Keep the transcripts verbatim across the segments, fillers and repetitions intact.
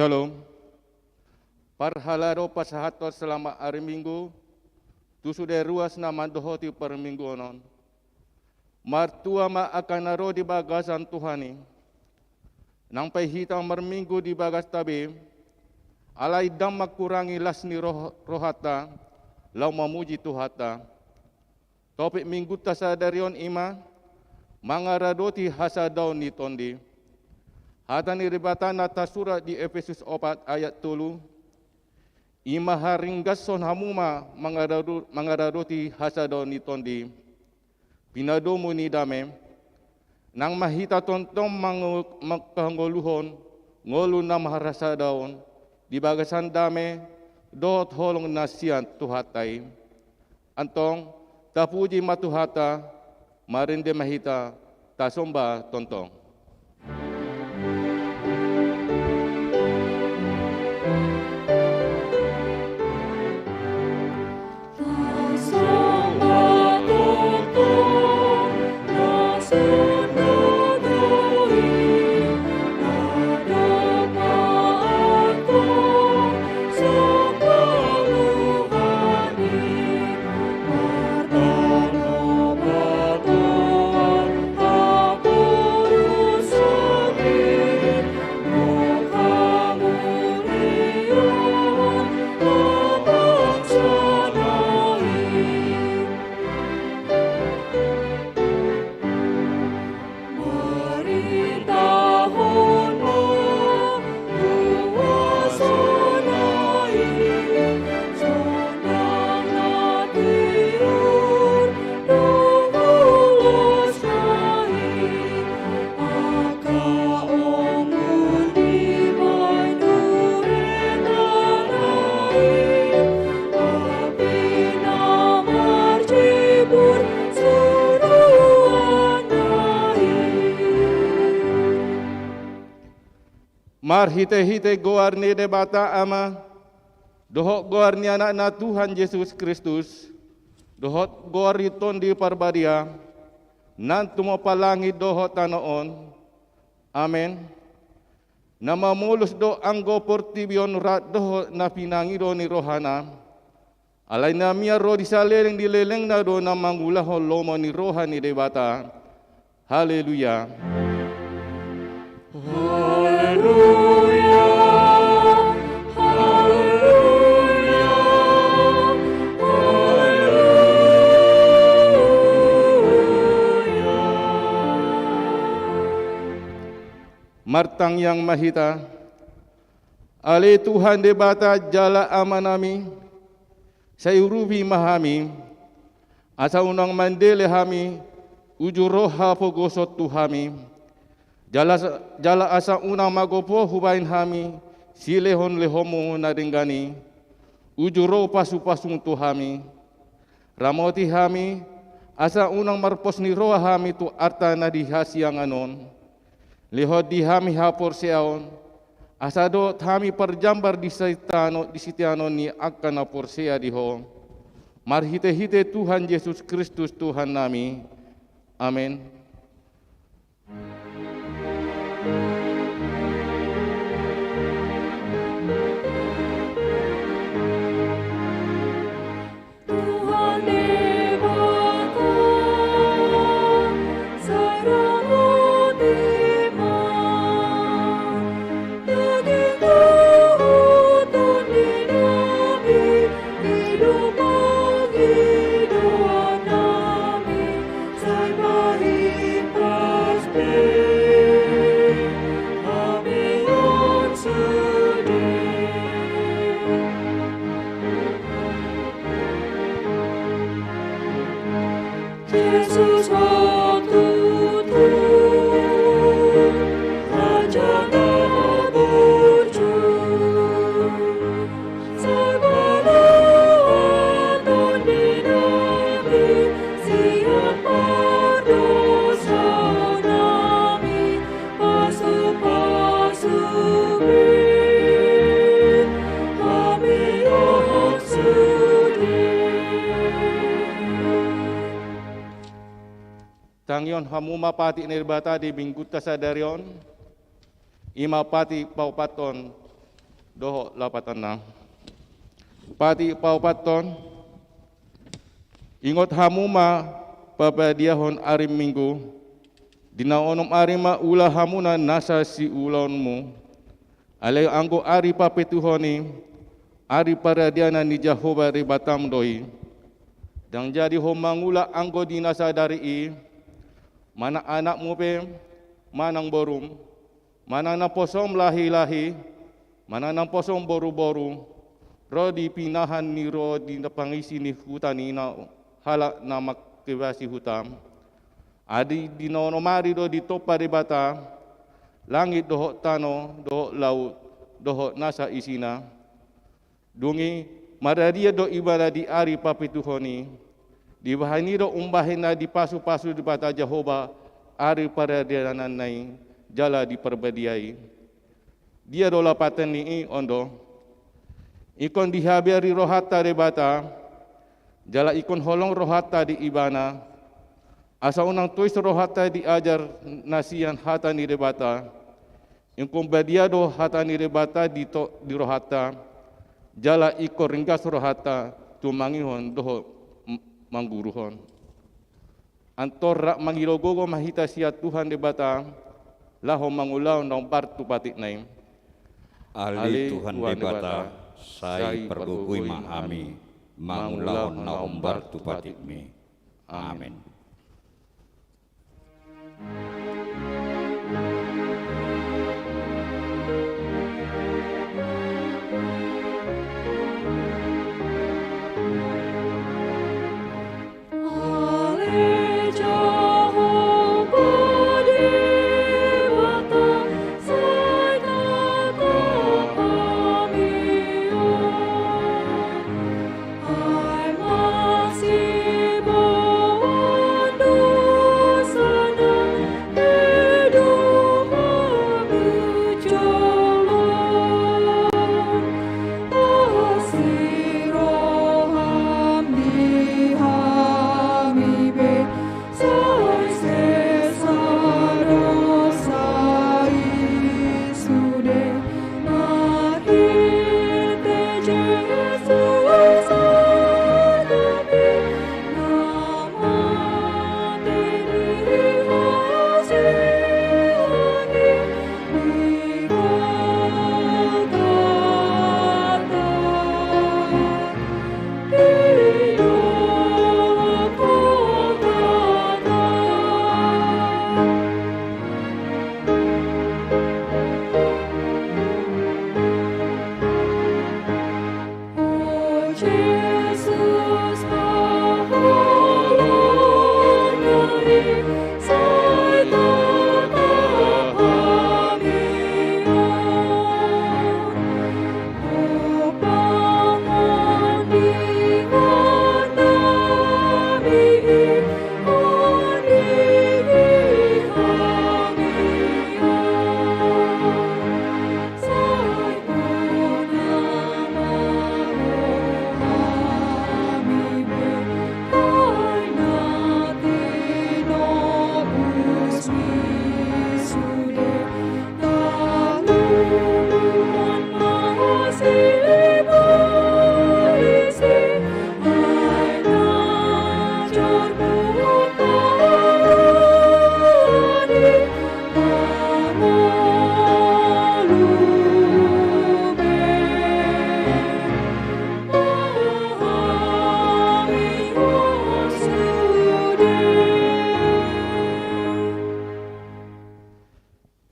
Syalom. Parhalado pasahathon selamat ari Minggu tu sude ruas na mandohoti parmingguon on. Martua ma angka na ro di bagasan Tuhan i. Nang pe hita marminggu di bagasta be, alai ndang mangkurangi las ni roh-, rohanta laho mamuji Tuhanta. Topik Minggunta sadari on i ma mangaradoti hasadaon ni tondi. Hata ni Debata na tarsurat di Epesus opat ayat tolu, i ma haringashon hamu ma mangarado-, mangaradoti hasadaon ni tondi. Pinadomu ni dame, nang ma hita tongtong mango-, mangkangoluhon ngolu na marhasadaon di bagasan dame dohot holong na sian Tuhanta i. Antong, tapuji ma Tuhanta, marende ma hita, tasomba tongtong. Marhitehite goar ni Debata Ama, dohot goar ni Anakna Tuhan Jesus Kristus, dohot goar ni Tondi Parbadia, na tumompa langit dohot tano on. Amen. Na mamolus do anggo portibi on rap dohot na pinangido ni rohana. Alai na mian ro di saleleng ni lelengna do na mangulahon lomo ni roha ni Debata. Haleluya. Haleluya. Haleluya. Haleluya. Martangiang ma hita. Ale Tuhan Debata jala Amanami, sai urupi ma hami, asa unang mandele hami uju roha pogoson tu hami, jala, jala asa unang magopo hubahen hami silehonlehonmu na denggan i, uju ro pasupasum tu hami. Ramoti hami, asa unang marpos ni roha hami tu arta na di hasiangan on. Lehon di hami haporseaon, asa dohot hami parjambar di sitaon, di sitaonon ni angka na porsea di Ho. Marhitehite Tuhan Jesus Kristus Tuhannami. Amen. Tangihon hamu ma patik ni Debata di Minggunta sadari on. I ma patik paopathon dohot lapatanna. Patik paopathon. Ingot hamu ma pabadiahon ari Minggu, di na onom ari ma ula hamuna nasa siulaonmu. Alai anggo ari papituhon i, ari paradianan ni Jahowa Debatam do i. Ndang jadi ho mangula anggo di na sadari i, manang anakmu pe, manang borum, manang naposom lahilahi, manang naposom boruboru, ro di pinahan ni ro di na pangisi ni huta ni na halak na mangkebasi huta. Adi di na onom ari do ditompa Debata langit dohot tano dohot laut dohot nasa isina. Dung i marradia do ibana di ari papituhon i. Dibahen i do umbahen na dipasupasu Debata Jahowa ari paradiananna i jala diparbadiai. Dia do lapatan ni i? On do: Ingkon dihabari rohanta Debata, jala ingkon holong rohanta di Ibana, asa unang tois rohanta di ajar na sian hata ni Debata. Ingkon badia do hata ni Debata di to-, di rohanta, jala ingkon ringgas rohanta tumangihon dohot m-, mangguruhon. Antor rap mangido gogo ma hita sian Tuhan Debata, laho mangulahon na hombar tu patikna i. Ale Tuhan Debata, sai pargogoi ma hami mangulahon na hombar tu patikmi. Amen.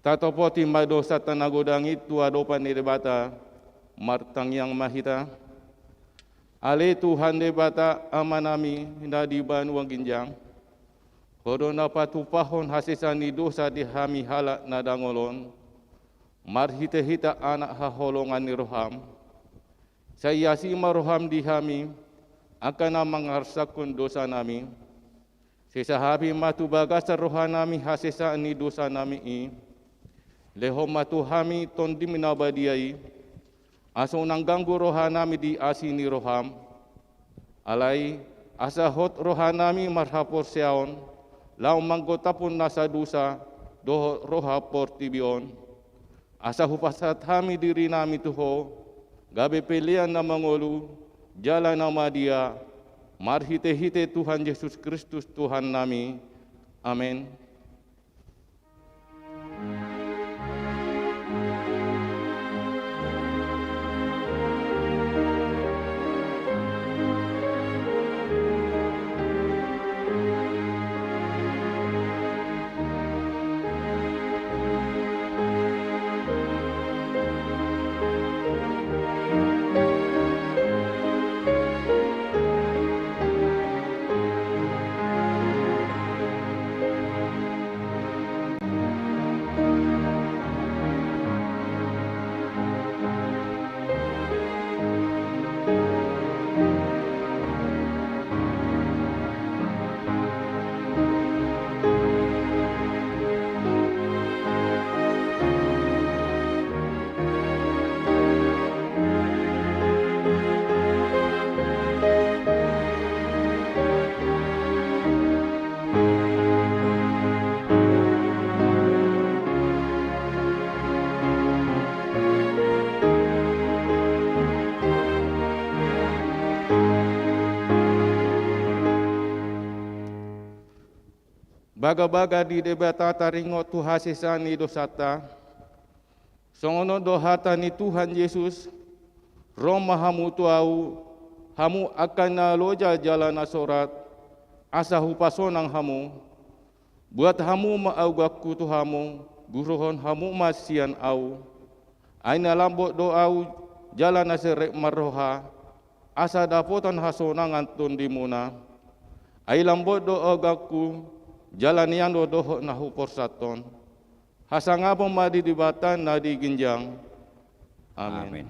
Tatopoti ma dosanta na godang i tu adopan ni Debata. Martangiang ma hita. Ale Tuhan Debata Amanami na di banua ginjang, Ho do na patupahon hasesaan ni dosa di hami halak na dangol on, marhitehite Anak haholongan ni roham. Sai asi ma roham di hami, angka na mangarsakhon dosanami. Sesa hami ma tu bagasan rohanami hasesaan ni dosanami i. Lehon ma tu hami Tondim na badia i, asa unang ganggu rohanami di asi ni roham. Alai, asa hot rohanami marhaporseaon, laho manggotaphon nasa dosa dohot roha portibi on. asa hupasahat hami dirinami tu Ho, gabe pelean na mangolu jala na madia, marhitehite Tuhan Jesus Kristus Tuhannami. Amen. Bagabaga di Debata taringot tu hasesaan ni dosanta. Songon on do hata ni Tuhan Jesus: Ro ma hamu tu Ahu, hamu angka na loja jala na sorat, asa hupasonang hamu. Buat hamu ma auganku tu hamu, guruhon hamu ma sian Ahu. Ai na lambok do Ahu jala na serep marroha, asa dapotan hasonangan tondimuna. Ai lambok do auganku, jala nian do dohot na huporsat on. Hasangapon ma di Debata na di ginjang. Amen. Amen.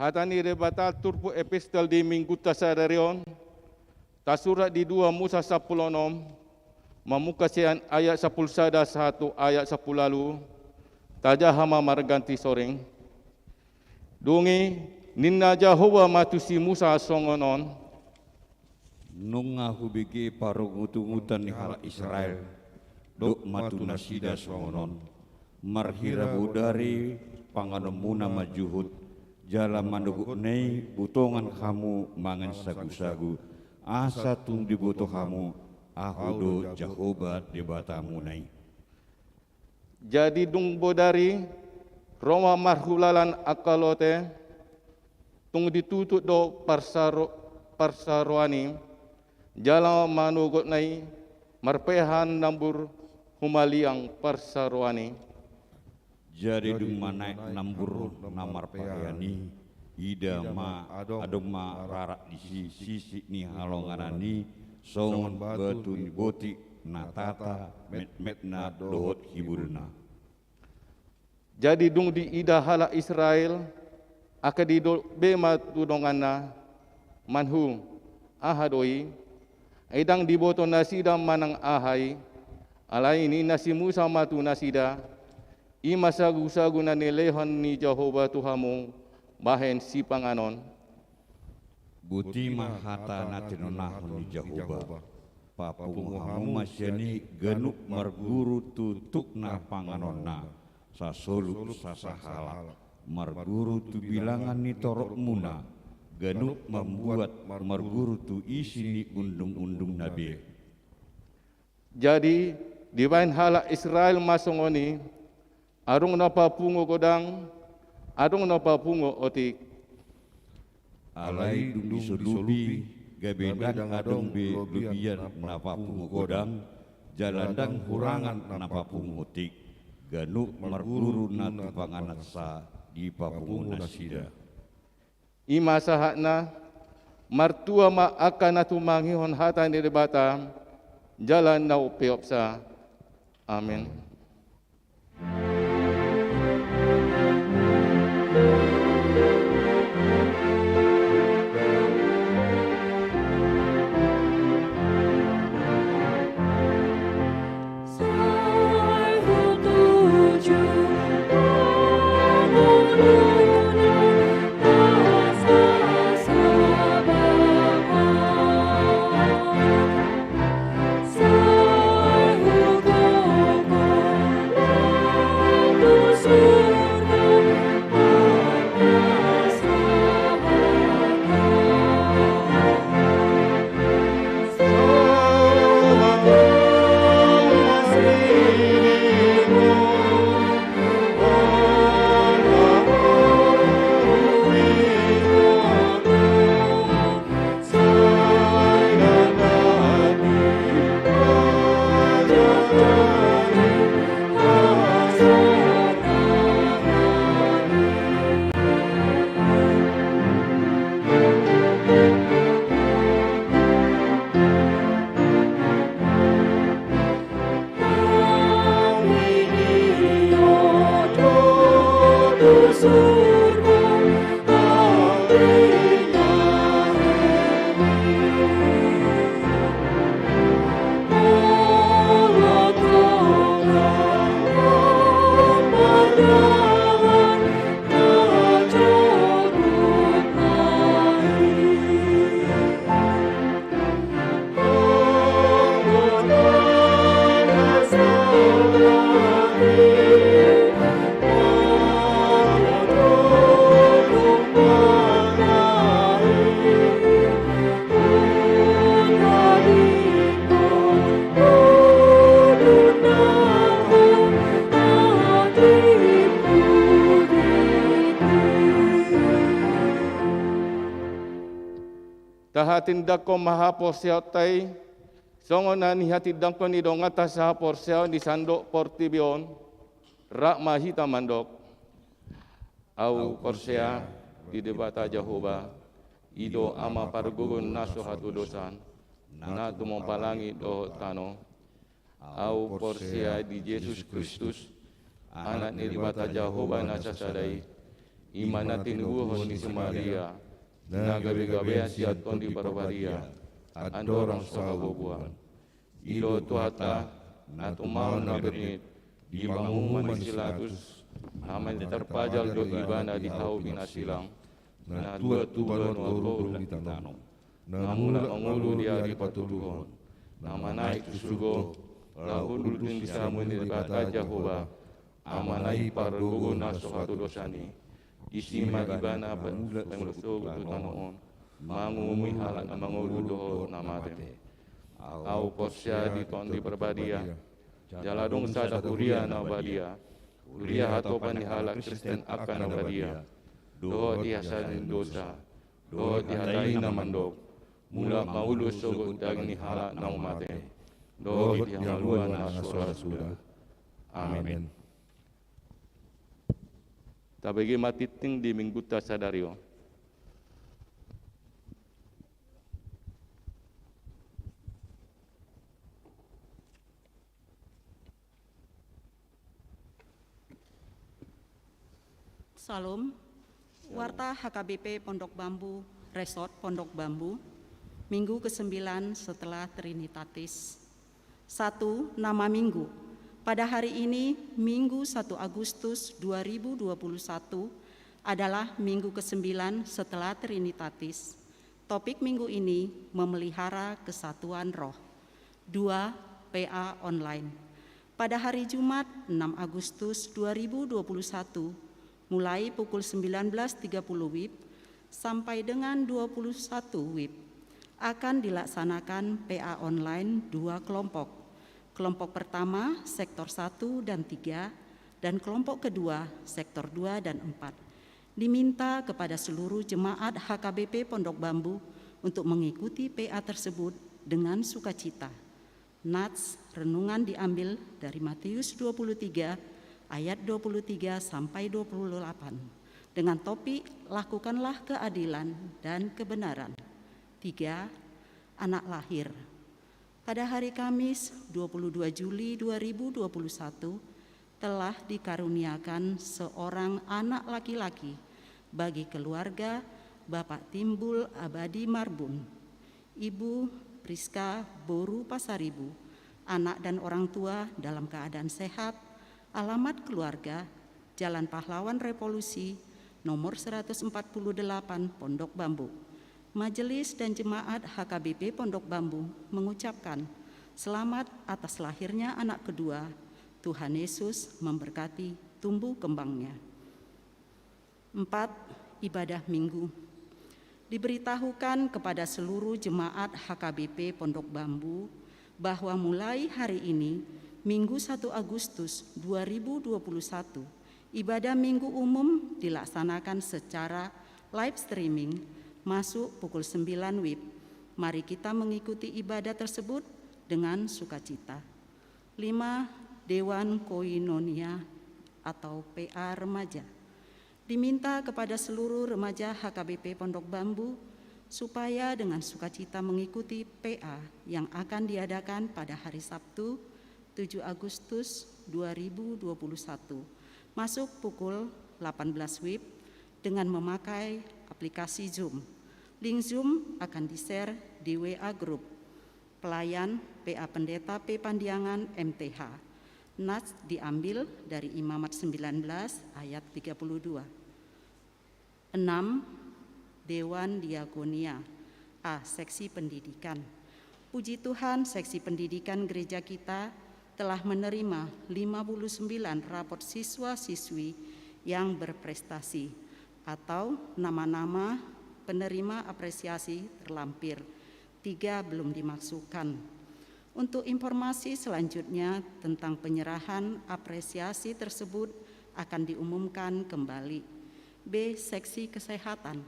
Hata ni Debata turpuk epistel di Minggunta sadari on, tasurat di dua Musa sampulu onom, mamungka sian ayat sampulu sada sahat tu ayat sampulu ualu. Tajaha ma marganti soring. Dung i ninna Jahowa ma tu si Musa songon on: Nunga hubege parungutungutan ni halak Israel, dok ma tu nasida songon on: Marhira bodari panganonmuna ma juhut, Jala manogotna i butongan hamu mangan sagusagu, asa tung diboto hamu, Ahu do Jahowa Debatamuna i. Jadi dung bodari, ro ma marhulalan angka lote, tung ditutut do parsaro-, parsaroan i, jala manogotna i marpahean nambur humaliang parsaroan i. Jadi dung manaek nambur na marpahean i, ida ma adong ma rarak di si-, sisik ni halonganan i, songon batu ni botik na tata, metmetna dohot hibulna. Jadi dung diida halak Israel, angka didok be ma tu donganna, manhu, aha do i? Ai ndang diboto nasida manang aha i, alai ninna si Musa ma tu nasida, i ma sagusagu na nilehon ni Jahowa tu hamu, bahen sipanganon. Boti ma hata na tinonahon ni Jahowa. Papungu hamu ma sian i ganup marguru tu tukna panganonna, sasolup sasahalak, marguru tu bilangan ni toropmuna, ganup mambuat marguru tu isi ni undungundungna be. Jadi, dibahen halak Israel ma songon i, adong na papungu godang, adong na papungu otik. Alai dung disolupi, gabe ndang adong be lobian na papungu godang, jala ndang hurangan na papungu otik, ganup marguru na tu panganansa dipapungu nasida. I ma sahatna, martua ma angka na tumangihon hata ni Debata, jala na umpeopsa. Amen. Tahatindangkon ma haporseaonta i, songon na nihatindangkon ni donganta sahaporseaon di sandok portibi on, rap ma hita mandok. Ahu porsea di Debata Jahowa, i do Ama pargogo na so hatudosan, na tumompa langit dohot tano. Ahu porsea di Jesus Kristus, Anak ni Debata Jahowa na sasada i, i ma na tinubuhon ni si Maria, na gabegabean sian Tondi Parbadia, andorang so hagogoan. I do Tuhanta, na tumaon na bernit, di panguhuman ni si Pilatus, alai tarpajal do Ibana di hau pinasilang, na tuat tu banua toru di tano, na mulak mangolu di ari patoluhon, na manaek tu surgo, laho hundul di siamun ni Debata Jahowa, Amana i pargogo na so hatudosan i. Disi ma ibana pangulu sogot tu tano on, mangumumi halak na mangolu dohot na mate. Ahu porsea di Tondi Parbadia, jala adong sada huria na badia, huria hatopan ni halak Kristen angka na badia, dohot di hasesaan ni dosa, dohot di hata i na mandok, mulak ma ulos sogot daging ni halak naung mate, dohot di hamaluan na so ra suda. Amen. Tabege ma tingting di Mingguta sadari on. Syalom. Warta H K B P Pondok Bambu, Resort Pondok Bambu, Minggu kesembilan setelah Trinitatis. Satu, nama minggu. Pada hari ini, Minggu satu Agustus dua ribu dua puluh satu, adalah minggu kesembilan setelah Trinitatis. Topik minggu ini memelihara kesatuan roh. Dua, P A online. Pada hari Jumat, enam Agustus dua ribu dua puluh satu, mulai pukul sembilan belas tiga puluh W I B sampai dengan dua puluh satu W I B, akan dilaksanakan P A online dua kelompok. Kelompok pertama, sektor satu dan tiga, dan kelompok kedua, sektor dua dan empat. Diminta kepada seluruh jemaat H K B P Pondok Bambu untuk mengikuti P A tersebut dengan sukacita. Nats renungan diambil dari Matius dua puluh tiga ayat dua puluh tiga sampai dua puluh delapan, dengan topik Lakukanlah Keadilan dan Kebenaran. Tiga, anak lahir. Pada hari Kamis, dua puluh dua Juli dua ribu dua puluh satu, telah dikaruniakan seorang anak laki-laki bagi keluarga Bapak Timbul Abadi Marbun, Ibu Priska Boru Pasaribu, anak dan orang tua dalam keadaan sehat, alamat keluarga, Jalan Pahlawan Revolusi, nomor seratus empat puluh delapan, Pondok Bambu. Majelis dan jemaat H K B P Pondok Bambu mengucapkan selamat atas lahirnya anak kedua. Tuhan Yesus memberkati tumbuh kembangnya. Empat, ibadah Minggu. Diberitahukan kepada seluruh jemaat H K B P Pondok Bambu bahwa mulai hari ini, Minggu satu Agustus dua ribu dua puluh satu, ibadah Minggu umum dilaksanakan secara live streaming masuk pukul sembilan W I B. Mari kita mengikuti ibadah tersebut dengan sukacita. Lima, Dewan Koinonia atau P A Remaja. Diminta kepada seluruh remaja H K B P Pondok Bambu supaya dengan sukacita mengikuti P A yang akan diadakan pada hari Sabtu, tujuh Agustus dua ribu dua puluh satu, masuk pukul delapan belas W I B dengan memakai aplikasi Zoom. Link Zoom akan di-share di W A Group. Pelayan P A Pendeta P Pandiangan, M T H. Nats diambil dari Imamat sembilan belas ayat tiga puluh dua. Enam, Dewan Diakonia. A, seksi pendidikan. Puji Tuhan, seksi pendidikan gereja kita telah menerima lima puluh sembilan rapot siswa-siswi yang berprestasi atau nama-nama penerima apresiasi terlampir. Tiga belum dimasukkan. Untuk informasi selanjutnya tentang penyerahan apresiasi tersebut akan diumumkan kembali. B, seksi kesehatan.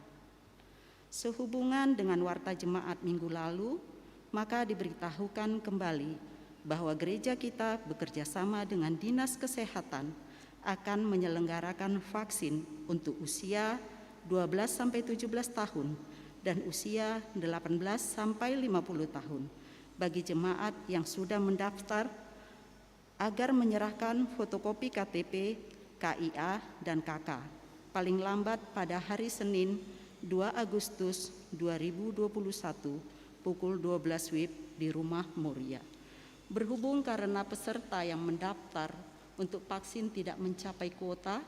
Sehubungan dengan warta jemaat minggu lalu, maka diberitahukan kembali bahwa gereja kita bekerja sama dengan Dinas Kesehatan akan menyelenggarakan vaksin untuk usia dua belas sampai tujuh belas tahun dan usia delapan belas sampai lima puluh tahun bagi jemaat yang sudah mendaftar agar menyerahkan fotokopi K T P, K I A, dan K K paling lambat pada hari Senin, dua Agustus dua ribu dua puluh satu, pukul dua belas W I B di Rumah Moria. Berhubung karena peserta yang mendaftar untuk vaksin tidak mencapai kuota,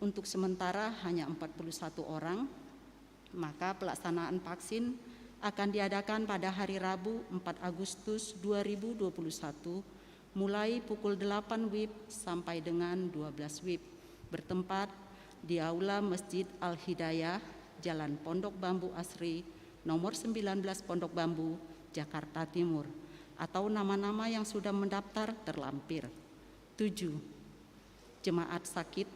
untuk sementara hanya empat puluh satu orang, maka pelaksanaan vaksin akan diadakan pada hari Rabu, empat Agustus dua ribu dua puluh satu, mulai pukul delapan W I B sampai dengan dua belas W I B, bertempat di Aula Masjid Al-Hidayah, Jalan Pondok Bambu Asri, nomor sembilan belas Pondok Bambu, Jakarta Timur, atau nama-nama yang sudah mendaftar terlampir. Tujuh, jemaat sakit.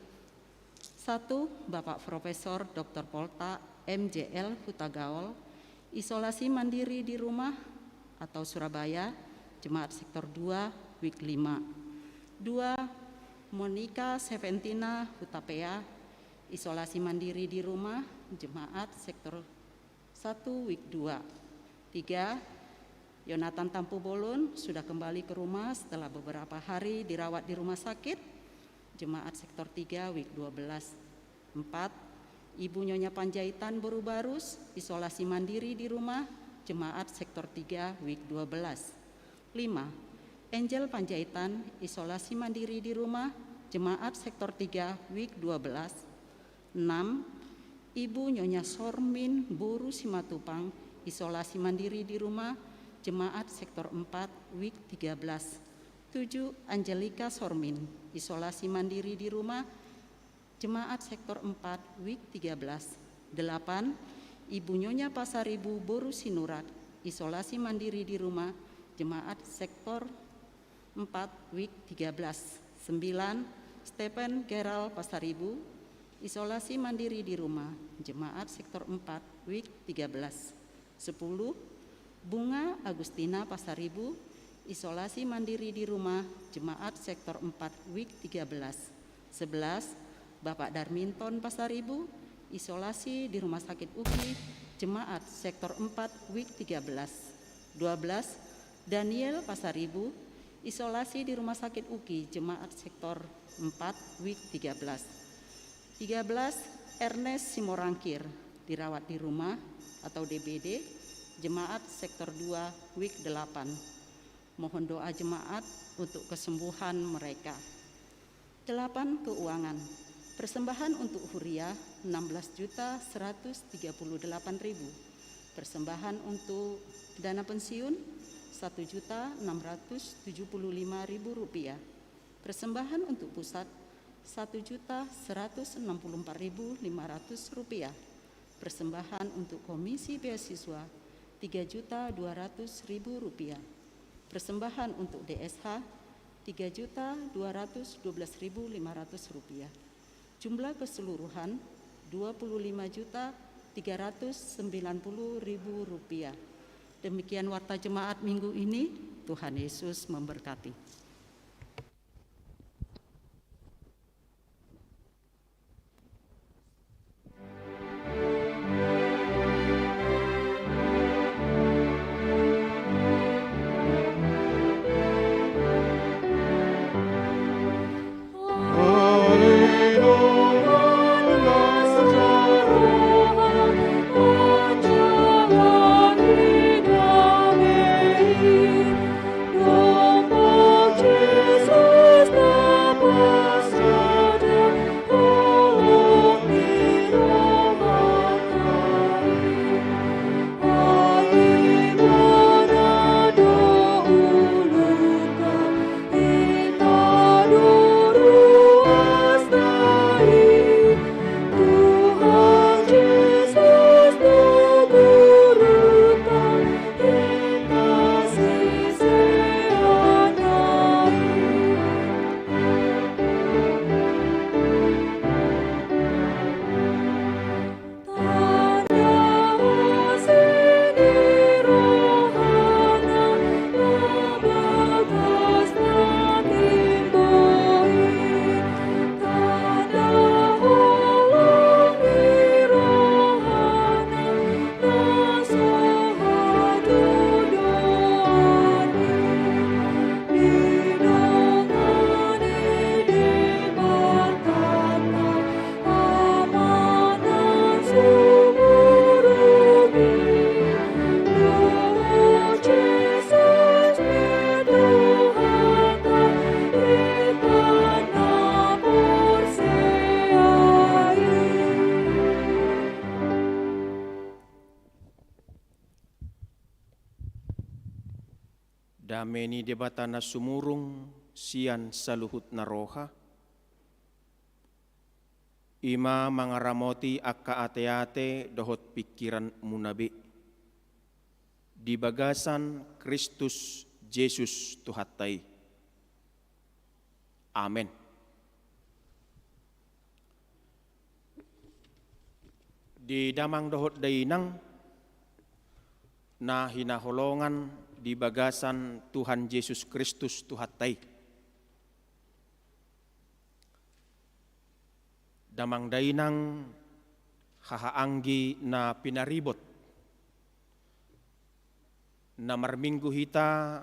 Satu, Bapak Profesor Doktor Polta, M J L, Hutagaol, isolasi mandiri di rumah atau Surabaya, jemaat sektor dua, wik lima. Dua, Monica Seventina, Hutapea, isolasi mandiri di rumah, jemaat sektor satu, wik dua. Tiga, Yonatan Tampubolon sudah kembali ke rumah setelah beberapa hari dirawat di rumah sakit, jemaat sektor tiga, wik dua belas. Empat, Ibu Nyonya Panjaitan Borubarus, isolasi mandiri di rumah, jemaat sektor tiga, wik dua belas. Lima, Angel Panjaitan, isolasi mandiri di rumah, jemaat sektor tiga, wik dua belas. Enam, Ibu Nyonya Sormin Boru Simatupang, isolasi mandiri di rumah, jemaat sektor empat, wik tiga belas. Tujuh, Angelika Sormin, isolasi mandiri di rumah, jemaat sektor empat, wik tiga belas. Delapan, Ibu Nyonya Pasaribu Boru Sinurat, isolasi mandiri di rumah, jemaat sektor empat, wik tiga belas. Sembilan, Stephen Geral Pasaribu, isolasi mandiri di rumah, jemaat sektor empat, wik tiga belas. Sepuluh, Bunga Agustina Pasaribu, isolasi mandiri di rumah, jemaat sektor empat, wik tiga belas. Sebelas, Bapak Darminton Pasaribu, isolasi di Rumah Sakit uki, jemaat sektor empat, wik tiga belas. Dua belas, Daniel Pasaribu, isolasi di Rumah Sakit uki, jemaat sektor empat, wik tiga belas. Tiga belas, Ernest Simorangkir, dirawat di rumah atau D B D, jemaat sektor dua, wik delapan. Mohon doa jemaat untuk kesembuhan mereka. Delapan, keuangan. Persembahan untuk huria, enam belas juta seratus tiga puluh delapan ribu. Persembahan untuk dana pensiun, satu juta enam ratus tujuh puluh lima ribu rupiah. Persembahan untuk pusat, satu juta seratus enam puluh empat ribu lima ratus rupiah. Persembahan untuk komisi beasiswa, tiga juta dua ratus ribu rupiah. Persembahan untuk D S H, tiga juta dua ratus dua belas ribu lima ratus rupiah. Jumlah keseluruhan, dua puluh lima juta tiga ratus sembilan puluh ribu rupiah. Demikian warta jemaat minggu ini. Tuhan Yesus memberkati. Dame ni Debata na sumurung sian saluhut na roha, I ma mangaramoti angka ateate dohot pingkiranmuna be di bagasan Kristus Jesus Tuhanta i. Amen. Di damang dohot dainang na hinaholongan di bagasan Tuhan Jesus Kristus Tuhanta i. Damang dainang, hahaanggi na pinaribot, na marminggu hita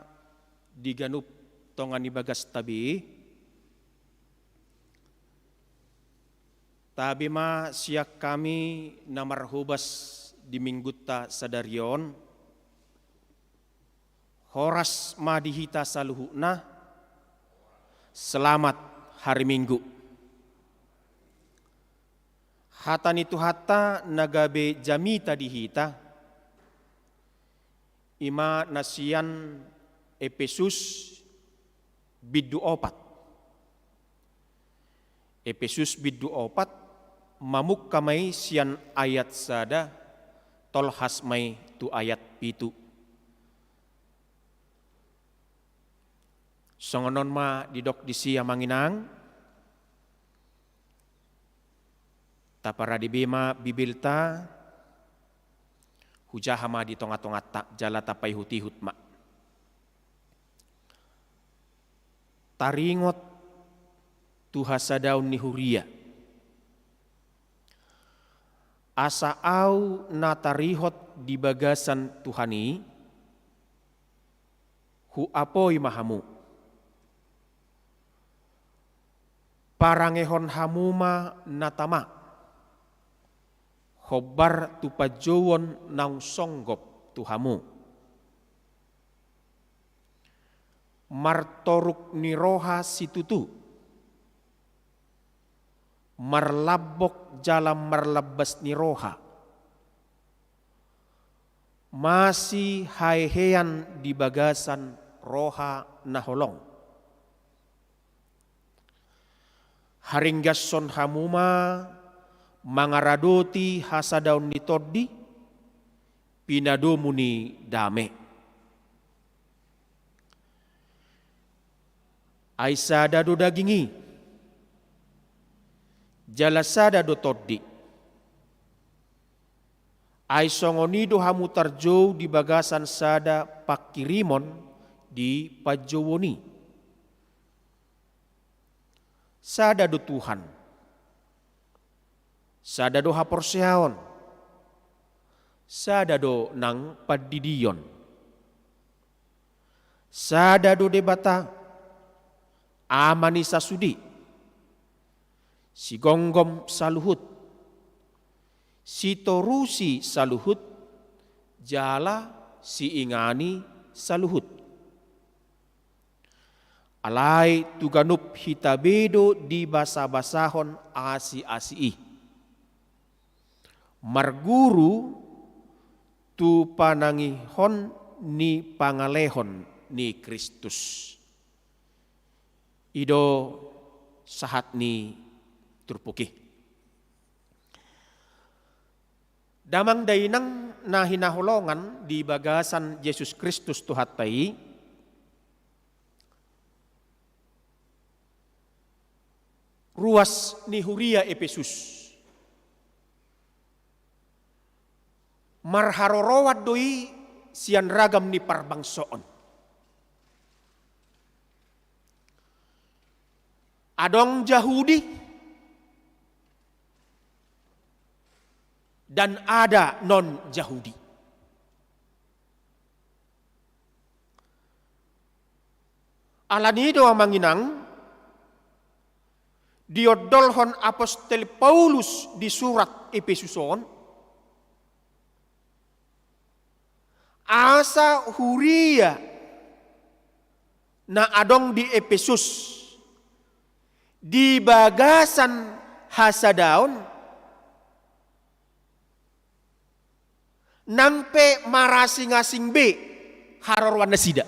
di ganup tonga ni bagasta be. Tabe ma sian hami na marhobas di minggunta sadari on. Horas ma di hita saluhutna. Selamat hari Minggu. Hata ni Tuhanta na gabe jamita di hita, i ma na sian Epesus bindu opat. Epesus bindu opat, mamungka ma i sian ayat sada, tolhas ma i tu ayat pitu. Songon on ma didok disi, amang inang. Taparade be ma Bibelta, hujaha ma di tonga-tonganta jala tapaihut-ihut ma. Taringot tu hasadaon ni huria. Asa ahu na tarihot di bagasan Tuhan i, huapoi ma hamu. Parangehon hamu ma na tama, hombar tu panjouon naung songgop tu hamu. Martoruk ni roha situtu, marlambok jala marlambas ni roha, masihahean di bagasan roha na holong. Haringgashon hamu ma mangaradoti hasadaon ni tondi, pinadomu ni dame. Ai sada do daging i, jala sada do tondi. Ai songon i do hamu tarjou di bagasan sada pangkirimon di panjouon i. Sada do Tuhan, sada do haporseaon, sada do nang pandidion. Sada do Debata, Ama ni sasude, sigomgom saluhut, sitorusi saluhut, jala siingani saluhut. Alai tu ganup hita be do dibasabasahon asi-asi i, marguru tu panangihon ni pangalehon ni Kristus. I do sahat ni turpuk i. Damang dainang na hinaholongan di bagasan Jesus Kristus Tuhanta i, ruas ni huria Epesus marharoroan do i sian ragam ni parbangsoon. Adong Jahudi dan ada non-Jahudi. Alani i do, amang inang, diondolhon apostel Paulus di surat Epesus on, asa huria na adong di Epesus di bagasan hasadaon, nang pe marasing-asing be haroroan nasida.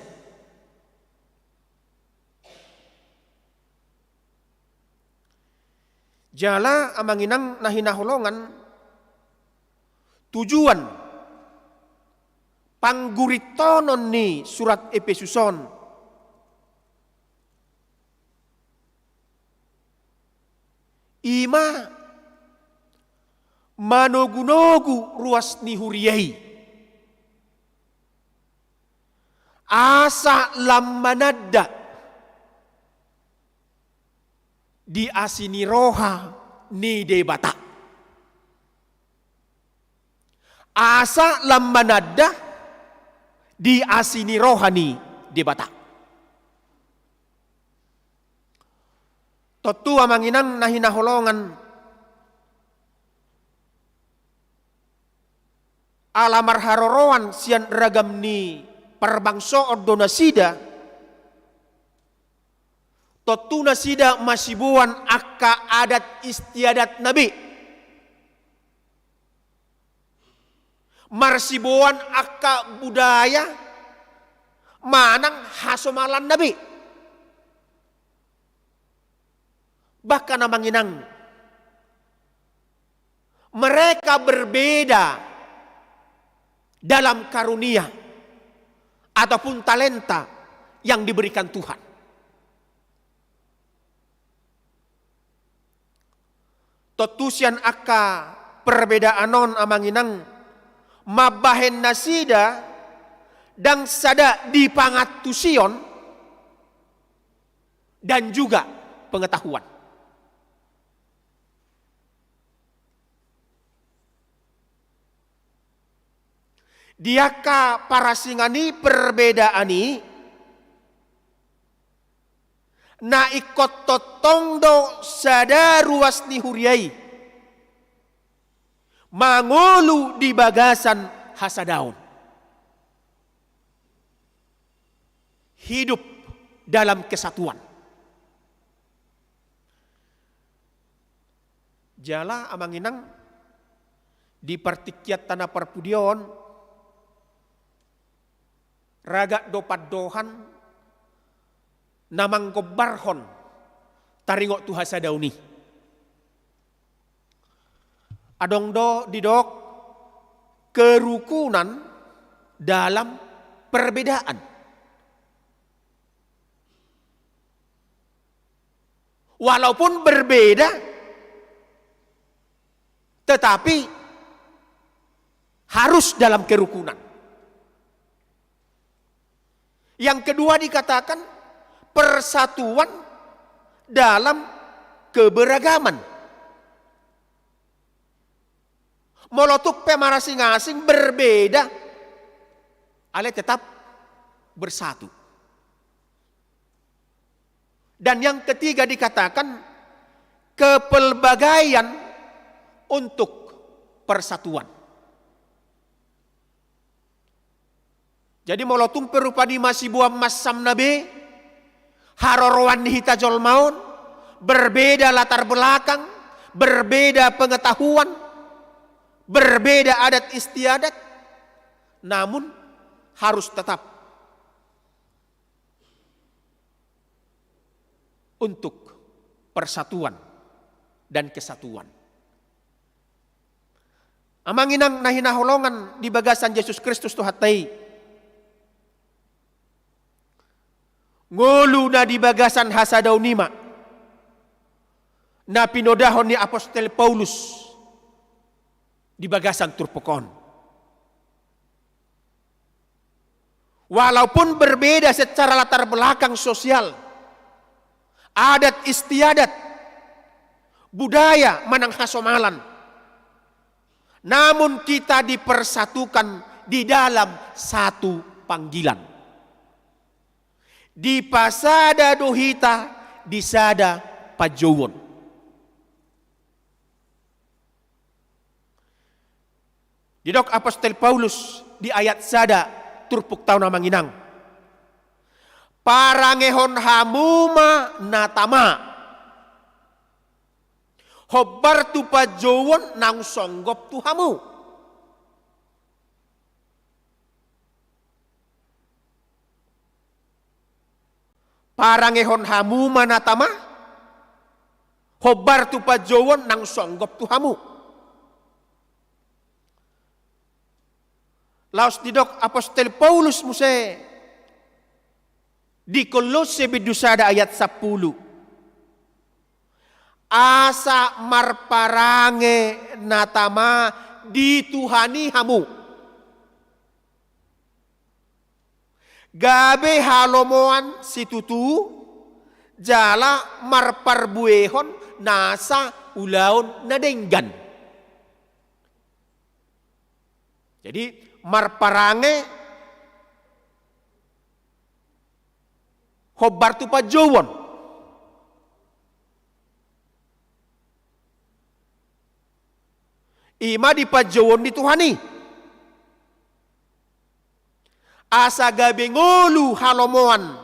Jala amang inang na hinaholongan, tujuan panggurintonon ni surat Epesus on i ma manogunogu ruas ni huria i, asa lam mananda di asi ni roha ni Debata. Asa lam mananda di asi ni roha ni Debata. Tontu amang inang na hinaholongan, ala marharoroan sian ragam ni parbangsoon do nasida, tontu nasida masiboan angka adat istiadatna be, marsiboan angka budaya manang hasomalanna be. Bahkan amang inang, mereka berbeda dalam karunia ataupun talenta yang diberikan Tuhan. Tontu sian angka perbedaan on amang inang, mambahen nasida ndang sada di pangantusion dan juga pengetahuan. Di angka parasingan i, perbedaan i, na ingkon tongtong do sada ruas ni huria i mangolu di bagasan hasadaon. Hidup dalam kesatuan. Jala amang inang, di partingkian tana parpudi on, ragam do pandohan na manggombarhon taringot tu hasadaon i. Adong do didok kerukunan dalam perbedaan. Walaupun berbeda, tetapi harus dalam kerukunan. Yang kedua dikatakan persatuan dalam keberagaman. Molo tung pe marasing-asing, berbeda, alai tetap bersatu. Dan yang ketiga dikatakan kepelbagaian untuk persatuan. Jadi molo tung pe rupani masiboan mansamna be, haroroan ni hita jolma on, berbeda latar belakang, berbeda pengetahuan, berbeda adat istiadat, namun harus tetap untuk persatuan dan kesatuan. Amang inang na hinaholongan di bagasan Jesus Kristus Tuhanta i, ngolu na di bagasan hasadaon i ma na pinodahon ni apostel Paulus di bagasan turpuk on. Walaupun berbeda secara latar belakang sosial, adat istiadat, budaya manang hasomalan, namun kita dipersatukan di dalam satu panggilan. Dipasada do hita di sada panjouon. Didok apostel Paulus di ayat sada turpukta on amang inang, parangehon hamu ma na tama hombar tu panjouon naung songgop tu hamu. Parangehon hamu ma na tama Hombar tu panjouon naung songgop tu hamu. Laos didok apostel Paulus muse di Kolosse bindu sada ayat sampulu: Asa marparange na tama dituhani hamu, gabe halomoan situtu, jala marparbuehon nasa ulaon na denggan. Jadi, marparange hombar tu panjouon. Ima di panjouon ni Tuhan i. Asa gabe ngolu halomoan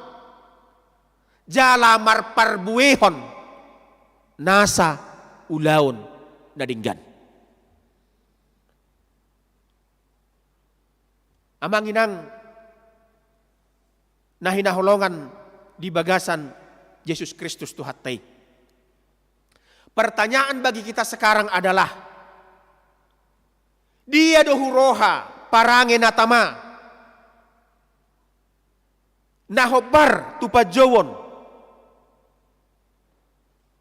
jala marparbuehon nasa ulaon na denggan. Amang inang na hinaholongan di bagasan Jesus Kristus Tuhanta i. Pertanyaan bagi kita sekarang adalah, dia do huroha parange na tama na hombar tu panjouon,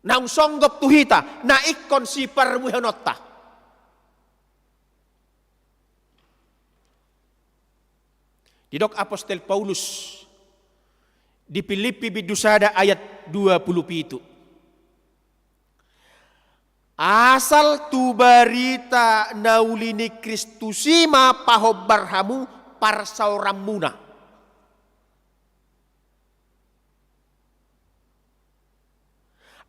naung songgop tu hita, na ingkon siparbuehononta. Didok apostel Paulus di Pilippi bindu sada ayat dua pulu pitu: Asal tu barita na uli ni Kristus i ma pahombar hamu parsaoranmuna.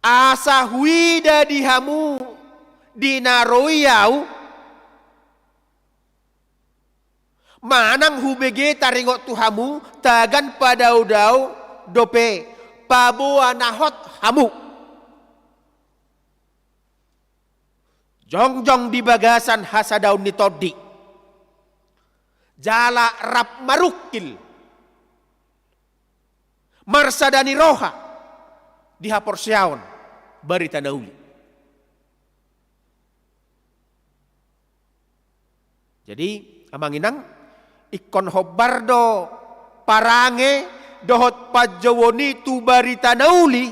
Asa huida di hamu di na ro i ahu, manang hubege taringot tu hamu tagan padaodao dope paboa na hot hamu. Jongjong di bagasan hasadaon ni tondi, jala rap marungkil, marsada ni roha di haporseaon barita na uli. Jadi, amang inang, ingkon hombar do parange dohot panjouon i tu barita na uli,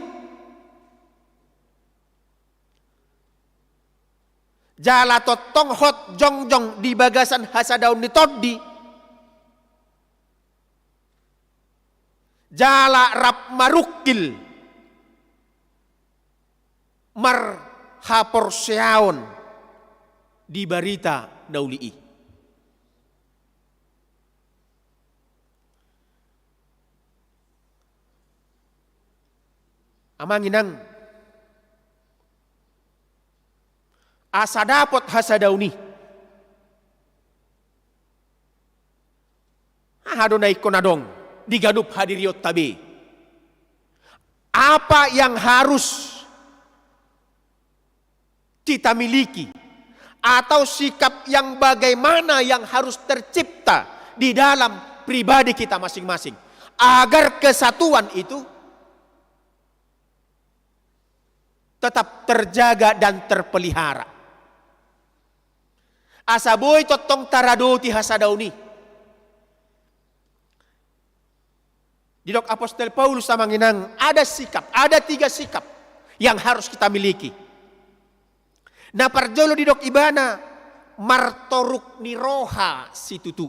jala tongtong hot jongjong di bagasan hasadaon ni tondi, jala rap marungkil marhaporseaon di barita na uli i. Amang inang, asa dapot hasadaon i, aha do na ingkon adong di ganup hadirionta be? Apa yang harus kita miliki, atau sikap yang bagaimana yang harus tercipta di dalam pribadi kita masing-masing, agar kesatuan itu tetap terjaga dan terpelihara. Asa boi tongtong taradoti hasadaon i. Didok apostel Paulus, amang inang, ada sikap, ada tiga sikap yang harus kita miliki. Na parjolo didok ibana, martoruk ni roha situtu.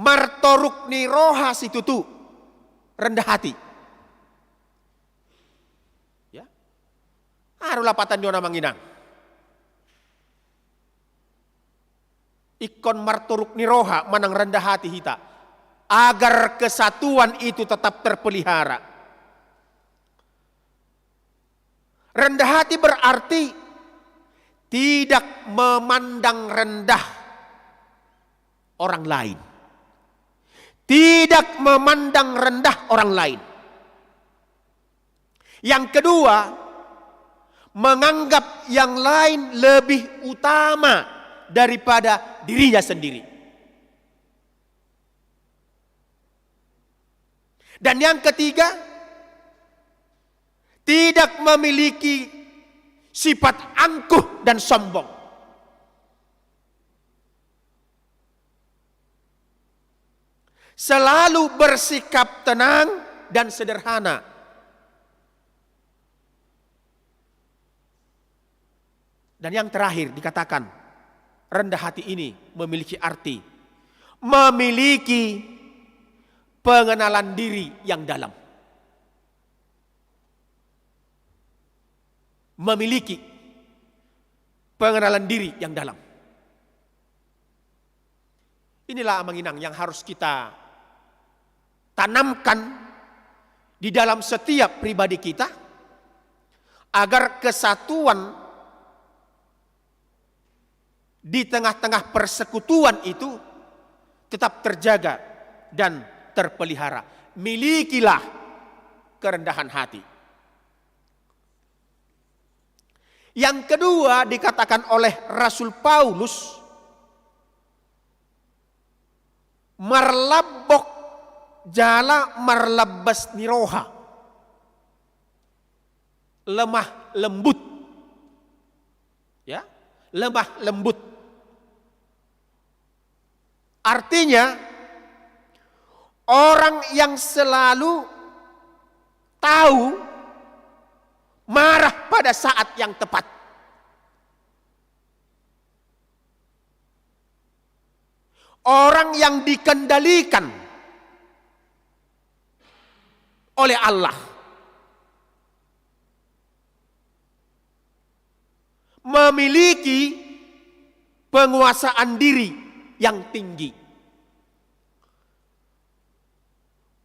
Martoruk ni roha situtu, rendah hati. Ya. Aha do lapatan ni on, amang inang? Ingkon martoruk ni roha manang rendah hati hita, agar kesatuan itu tetap terpelihara. Rendah hati berarti tidak memandang rendah orang lain. Tidak memandang rendah orang lain. Yang kedua, menganggap yang lain lebih utama daripada dirinya sendiri. Dan yang ketiga, Tidak memiliki sifat angkuh dan sombong. Selalu bersikap tenang dan sederhana. Dan yang terakhir dikatakan, rendah hati ini memiliki arti, memiliki pengenalan diri yang dalam. Memiliki pengenalan diri yang dalam. Inilah, Amang Inang, yang harus kita tanamkan di dalam setiap pribadi kita, agar kesatuan di tengah-tengah persekutuan itu tetap terjaga dan terpelihara. Milikilah kerendahan hati. Yang kedua, dikatakan oleh Rasul Paulus, marlambok jala marlambas ni roha. Lemah lembut. Ya, lemah lembut. Artinya, orang yang selalu tahu marah pada saat yang tepat. Orang yang dikendalikan oleh Allah. Memiliki penguasaan diri yang tinggi.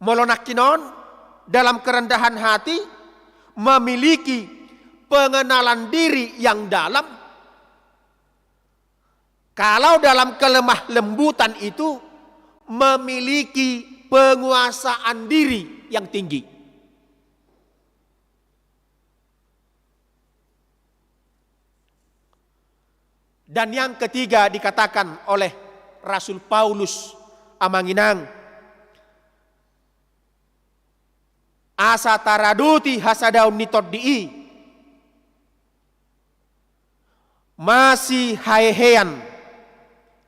Molo nangkin on, dalam kerendahan hati, memiliki pengenalan diri yang dalam. Kalau dalam kelemah lembutan itu, memiliki penguasaan diri yang tinggi. Dan yang ketiga dikatakan oleh Rasul Paulus, Amang Inang, asa taradoti hasadaon ni tondi i, masihahehean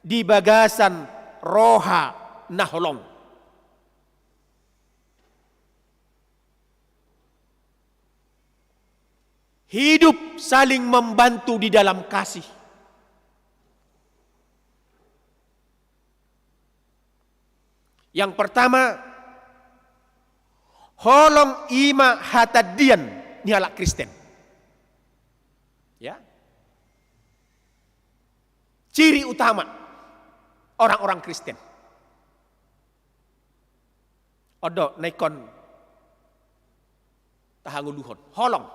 di bagasan roha na holong. Hidup saling membantu di dalam kasih. Yang pertama, holong i ma hatandian ni halak Kristen. Ya. Ciri utama orang-orang Kristen. On do na ingkon tahangoluhon, holong.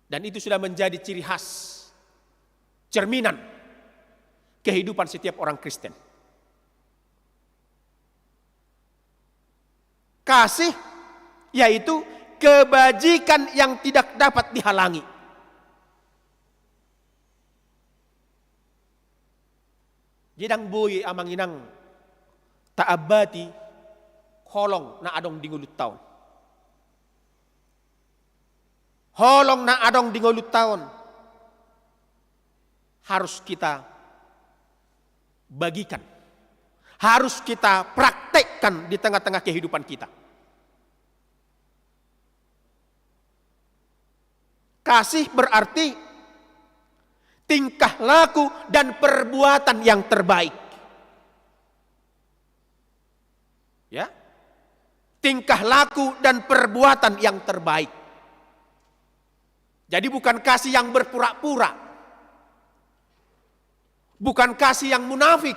Dan itu sudah menjadi ciri khas, cerminan kehidupan setiap orang Kristen. Kasih, yaitu kebajikan yang tidak dapat dihalangi. Jadi ndang boi, Amang Inang, taambati holong na adong di ngolunta on. Holong na adong di ngolunta on harus kita bagikan, harus kita praktekkan di tengah-tengah kehidupan kita. Kasih berarti tingkah laku dan perbuatan yang terbaik. Ya. Tingkah laku dan perbuatan yang terbaik. Jadi bukan kasih yang berpura-pura. Bukan kasih yang munafik.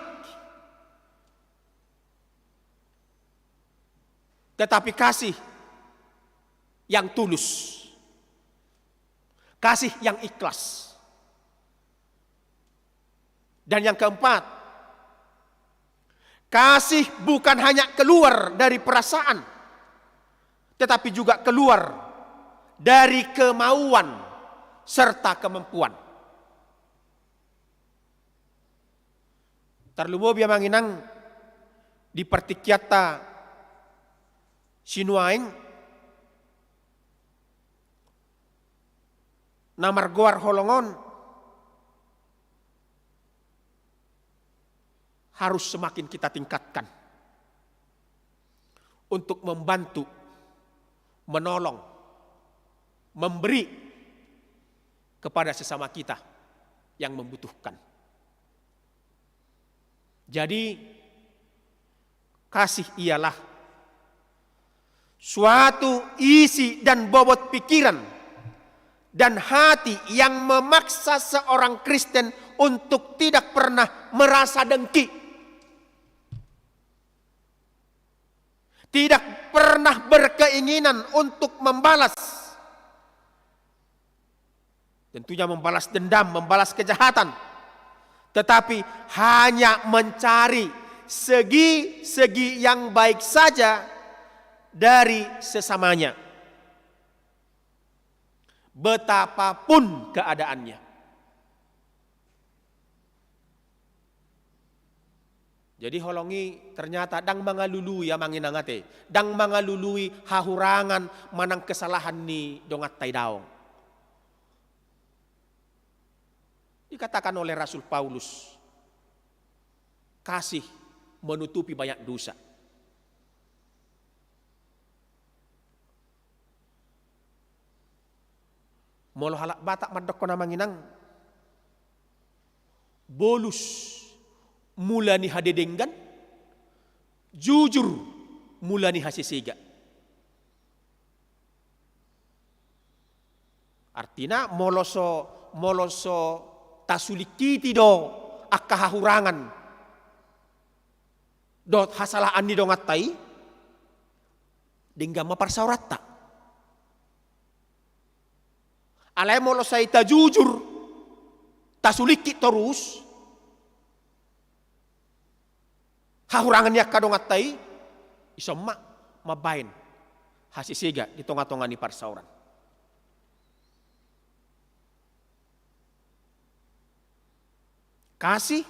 Tetapi kasih yang tulus. Kasih yang ikhlas. Dan yang keempat, kasih bukan hanya keluar dari perasaan, tetapi juga keluar dari kemauan serta kemampuan. Tarlumobi, Amang Inang, di partingkianta sinuaeng, na margoar holong on harus semakin kita tingkatkan untuk membantu, menolong, memberi kepada sesama kita yang membutuhkan. Jadi, kasih ialah suatu isi dan bobot pikiran dan hati yang memaksa seorang Kristen untuk tidak pernah merasa dengki, tidak pernah berkeinginan untuk membalas, tentunya membalas dendam, membalas kejahatan, tetapi hanya mencari segi-segi yang baik saja dari sesamanya, betapapun keadaannya. Jadi holong i ternyata ndang mangalului, amang inang, ate, ndang mangalului hahurangan manang kesalahan ni donganta i, daong. Dikatakan oleh Rasul Paulus, kasih menutupi banyak dosa. Molo halak Batak mandokkon, amang inang, bolus mula ni hadedenggan, jujur mula ni hasesega. Artina, molo so, molo so tasulingkiti do angka hahurangan dohot hasalahan ni donganta i, denggan ma parsaoranta. Alai molo sai tajujur, tasulingkit torus hahurangan ni angka donganta i, ison ma mambaen hasesega di tonga-tonga ni parsaoran. Kasih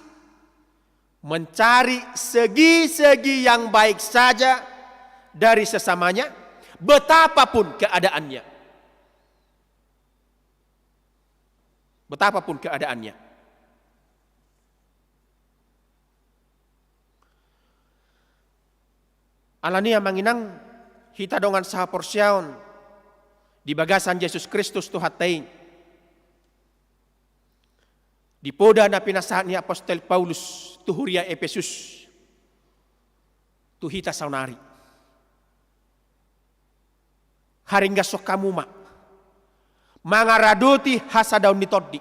mencari segi-segi yang baik saja dari sesamanya, betapapun keadaannya. Betapapun keadaannya. Alani, amang inang, hita dongan sahaporseaon di bagasan Jesus Kristus Tuhanta i, di poda na pinasahat ni apostel Paulus tu huria Epesus, tu hita saonari. Haringashon hamu ma mangaradoti hasadaon ni tondi,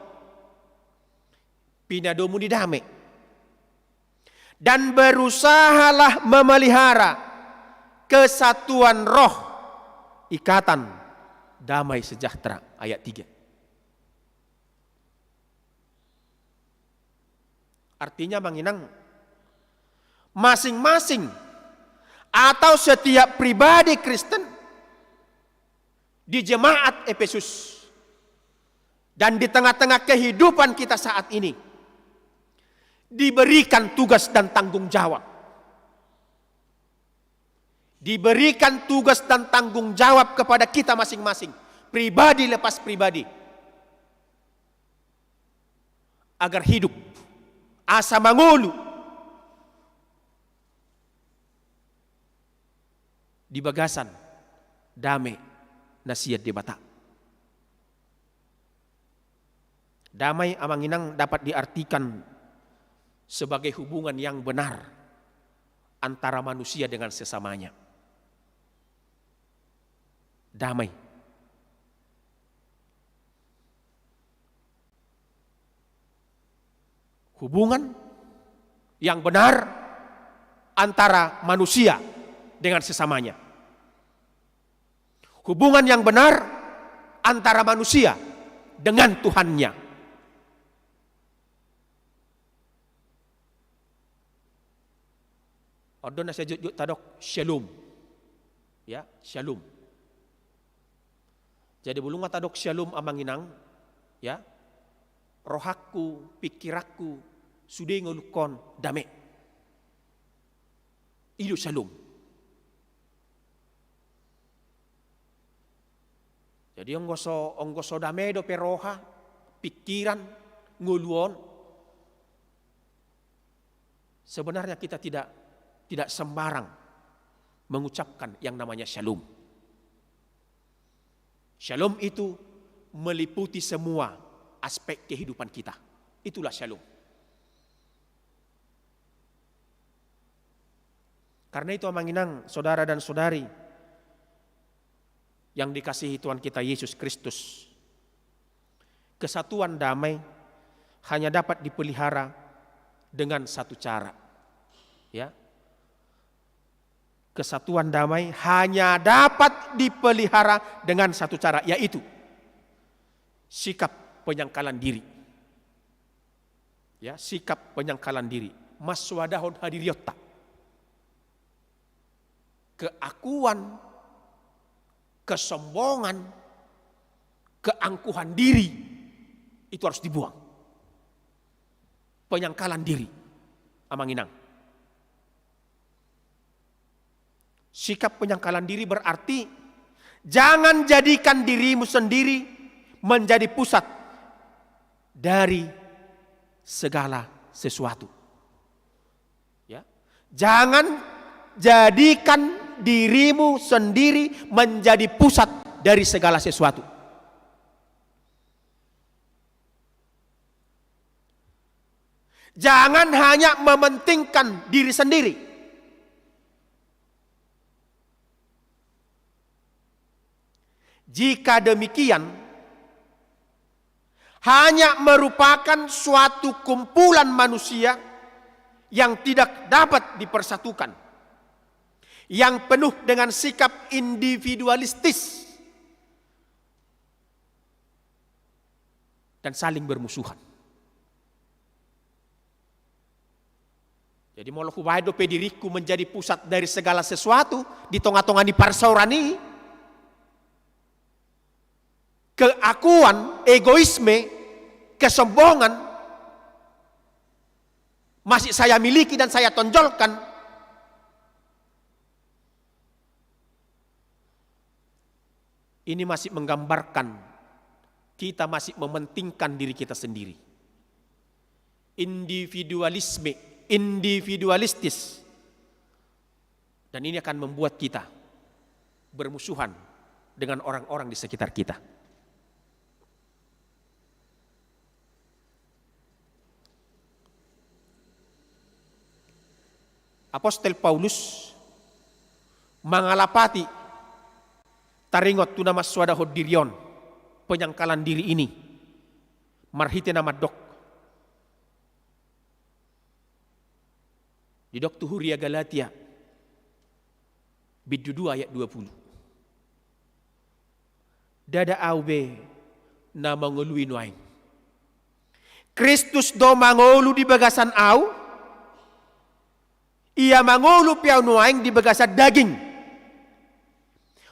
pinadomu ni dame, dan berusahalah memelihara kesatuan roh, ikatan damai sejahtera. Ayat tiga. Artinya, amang inang, masing-masing atau setiap pribadi Kristen di jemaat Epesus dan di tengah-tengah kehidupan kita saat ini diberikan tugas dan tanggung jawab. Diberikan tugas dan tanggung jawab kepada kita masing-masing, pribadi lepas pribadi, agar hidup asa mangolu di bagasan dame na sian Debata. Damai, amang inang, dapat diartikan sebagai hubungan yang benar antara manusia dengan sesamanya. Damai. Hubungan yang benar antara manusia dengan sesamanya. Hubungan yang benar antara manusia dengan Tuhannya. On do na sai jotjot tadok syalom. Ya, syalom. Jadi molo nga tadok syalom, amang inang, ya, rohangku, pikiranku, sude ngolungkon dame. I do syalom. Jadi anggo so, anggo so dame dope roha, pikiran, ngolu on, sebenarnya kita tidak, tidak sembarang mengucapkan yang namanya shalom. Shalom itu meliputi semua aspek kehidupan kita. Itulah shalom. Karena itu, Amang Inang, saudara dan saudari yang dikasihi Tuhan kita Yesus Kristus, kesatuan damai hanya dapat dipelihara dengan satu cara. Ya. Kesatuan damai hanya dapat dipelihara dengan satu cara, yaitu sikap penyangkalan diri. Ya, sikap penyangkalan diri. Mansoadahon hadirionta. Keakuan, kesombongan, keangkuhan diri itu harus dibuang. Penyangkalan diri, Amang Inang. Sikap penyangkalan diri berarti jangan jadikan dirimu sendiri menjadi pusat dari segala sesuatu. Ya. Jangan jadikan dirimu sendiri menjadi pusat dari segala sesuatu. Jangan hanya mementingkan diri sendiri. Jika demikian, hanya merupakan suatu kumpulan manusia yang tidak dapat dipersatukan, yang penuh dengan sikap individualistis dan saling bermusuhan. Jadi, molo hubaen dope diringku menjadi pusat dari segala sesuatu di tonga-tonga ni parsaoran i, keakuan, egoisme, kesombongan masih saya miliki dan saya tonjolkan, ini masih menggambarkan kita masih mementingkan diri kita sendiri. Individualisme, individualistis. Dan ini akan membuat kita bermusuhan dengan orang-orang di sekitar kita. Apostel Paulus mangalapati taringot tu na mansoadahon diri on, penyangkalan diri ini, marhite na mandok. Didok tu huria Galatia, bindu dua ayat dua pulu. Ndada ahu be na mangolui nuaeng. Kristus do mangolu di bagasan ahu, ia mangolu pe ahu nuaeng di bagasan daging.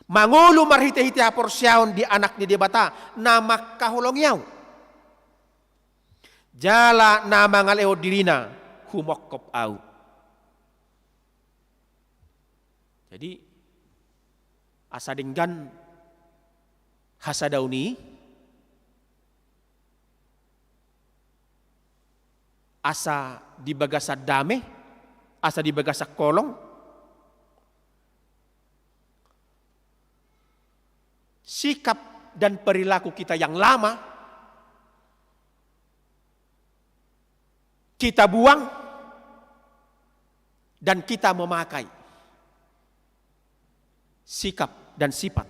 Mangolu marhite-hite haporseaon di Anak ni Debata, na mangkaholongi ahu. Jala na mangalehon dirina humongkop ahu. Jadi, asa denggan hasadaon i, asa di bagasan dame, asa di bagasan holong, sikap dan perilaku kita yang lama kita buang dan kita memakai sikap dan sifat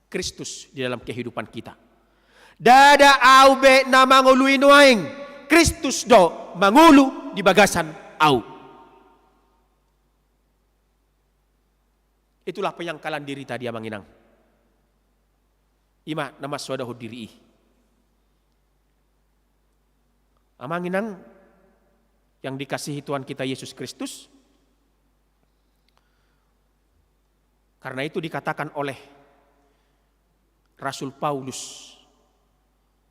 Kristus di dalam kehidupan kita. Ndada ahu be na mangolui nuaeng, Kristus do mangolu di bagasan ahu. Itulah penyangkalan diri tadi, Amang Inang. I ma na mansoadahon diri i. Amang Inang yang dikasihi Tuhan kita Yesus Kristus, karena itu dikatakan oleh Rasul Paulus,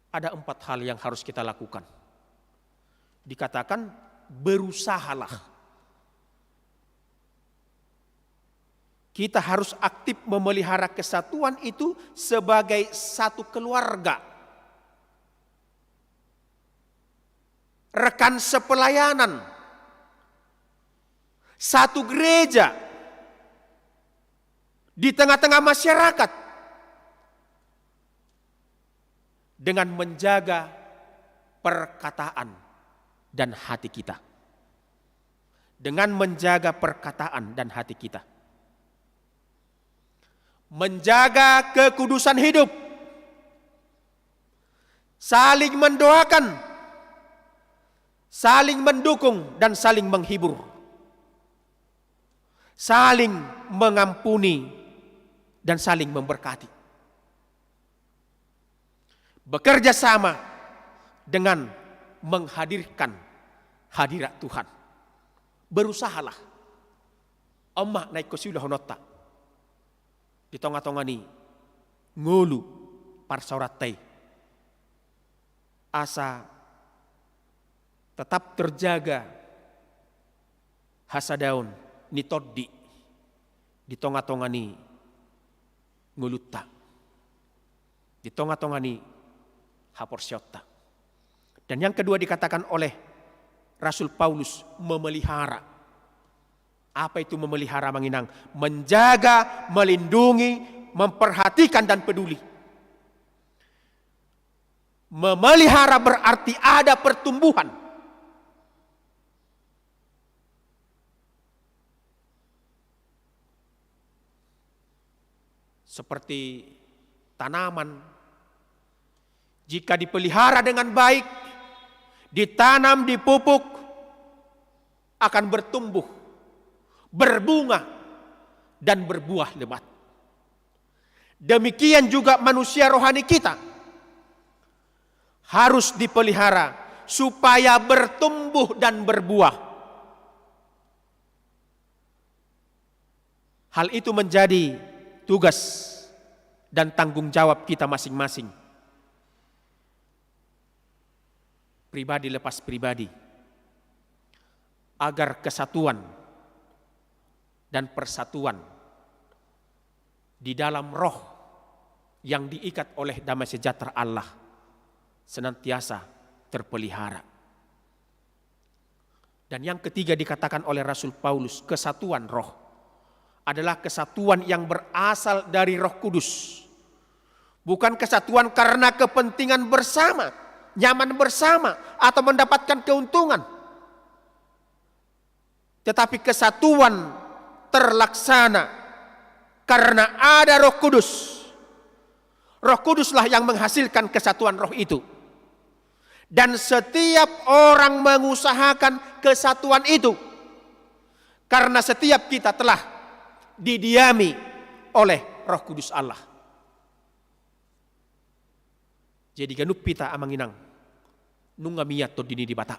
ada empat hal yang harus kita lakukan. Dikatakan, berusahalah. Kita harus aktif memelihara kesatuan itu sebagai satu keluarga, rekan sepelayanan, satu gereja, di tengah-tengah masyarakat, dengan menjaga perkataan dan hati kita. Dengan menjaga perkataan dan hati kita. Menjaga kekudusan hidup. Saling mendoakan, saling mendukung, dan saling menghibur. Saling mengampuni dan saling memberkati. Bekerja sama dengan menghadirkan hadirat Tuhan. Berusahalah. On ma na ingkon siulahononta di tonga-tonga ni ngolu parsaoranta i, asa tetap terjaga hasadaon ni tondi di tonga-tonga ni ngolunta, di tonga-tonga ni haporseaonta. Dan yang kedua dikatakan oleh Rasul Paulus, memelihara. Apa itu memelihara, Amang Inang? Menjaga, melindungi, memperhatikan, dan peduli. Memelihara berarti ada pertumbuhan. Seperti tanaman, jika dipelihara dengan baik, ditanam, dipupuk, akan bertumbuh, berbunga, dan berbuah lebat. Demikian juga manusia rohani kita harus dipelihara supaya bertumbuh dan berbuah. Hal itu menjadi tugas dan tanggung jawab kita masing-masing. Pribadi lepas pribadi. Agar kesatuan dan persatuan di dalam roh yang diikat oleh damai sejahtera Allah senantiasa terpelihara. Dan yang ketiga dikatakan oleh Rasul Paulus, kesatuan roh adalah kesatuan yang berasal dari Roh Kudus. Bukan kesatuan karena kepentingan bersama, nyaman bersama, atau mendapatkan keuntungan. Tetapi kesatuan terlaksana karena ada Roh Kudus. Roh Kuduslah yang menghasilkan kesatuan roh itu. Dan setiap orang mengusahakan kesatuan itu. Karena setiap kita telah didiami oleh Roh Kudus Allah. Jadi ganup hita, Amang Inang, nunga mian Tondi ni Debata.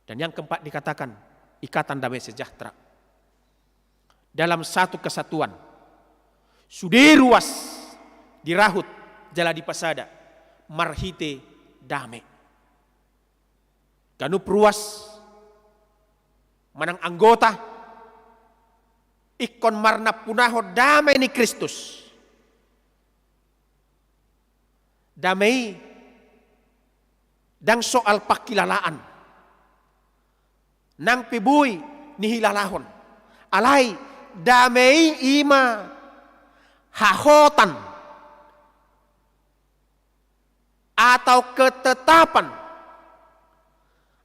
Dan yang keempat dikatakan, ikatan damai sejahtera. Dalam satu kesatuan. Sude ruas dirahut jala dipasada marhite dame. Ganup ruas manang anggota ingkon marnampunahon dame ni Kristus. Dame i ndang soal panghilalaan. Nang pe boi nihilalahon. Alai dame i ima hahotan atau ketetapan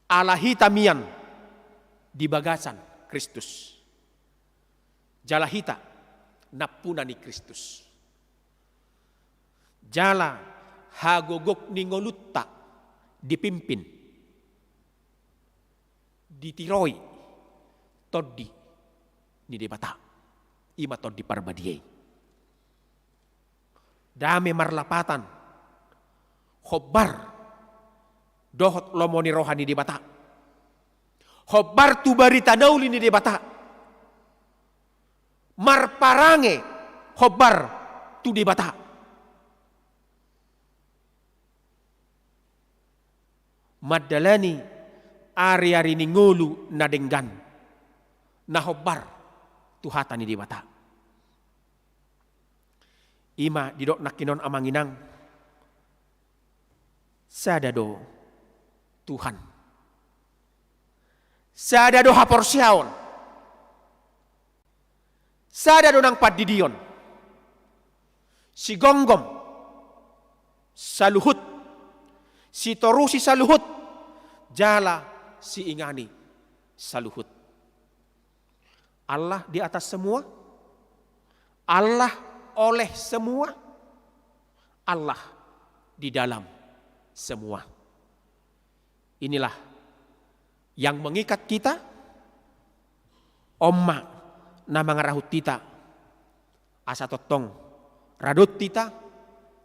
ala hita mian di bagasan Kristus. Jala hita nampuna ni Kristus. Jala hagogok ni ngolunta dipimpin, ditiroi Tondi ni Debata. Ima Tondi Parbadia i. Dame marlapatan, hombar dohot lomo ni roha ni Debata. Hombar tu barita na uli ni Debata. Marparange hombar tu Debata. Mandalani ari-ari ni ngolu na denggan, na hombar, tu hata ni Debata. I ma didok nangkinon amang inang, sada do Tuhan. Sada do haporseaon. Sada do nang pandidion. Sigomgom saluhut, sitorusi saluhut, jala siingani saluhut. Allah di atas semua, Allah oleh semua, Allah di dalam semua. Inilah yang mengikat kita, on ma na mangarahut hita, asa tongtong radot hita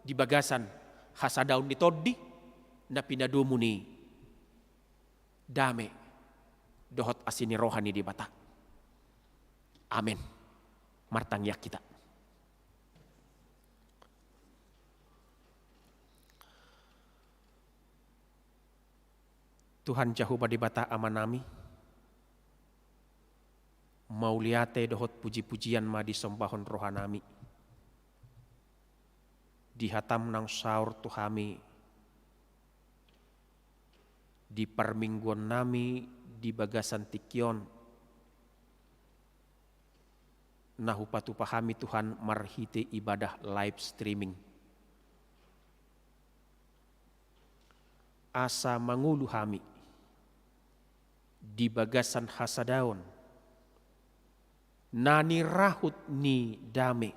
di bagasan hasadaon ni Tondi, na pinadomu ni dame dohot asi ni roha ni Debata. Amen. Martangiang hita. Tuhan Jahowa Debata Amanami, mauliate dohot puji-pujian ma disombahon rohanami di hatam naung saor tu hami di parmingguonnami di bagasan tingki on, na hupatupa hami Tuhan marhite ibadah live streaming. Asa mangolu hami di bagasan hasadaon na nirahut ni dame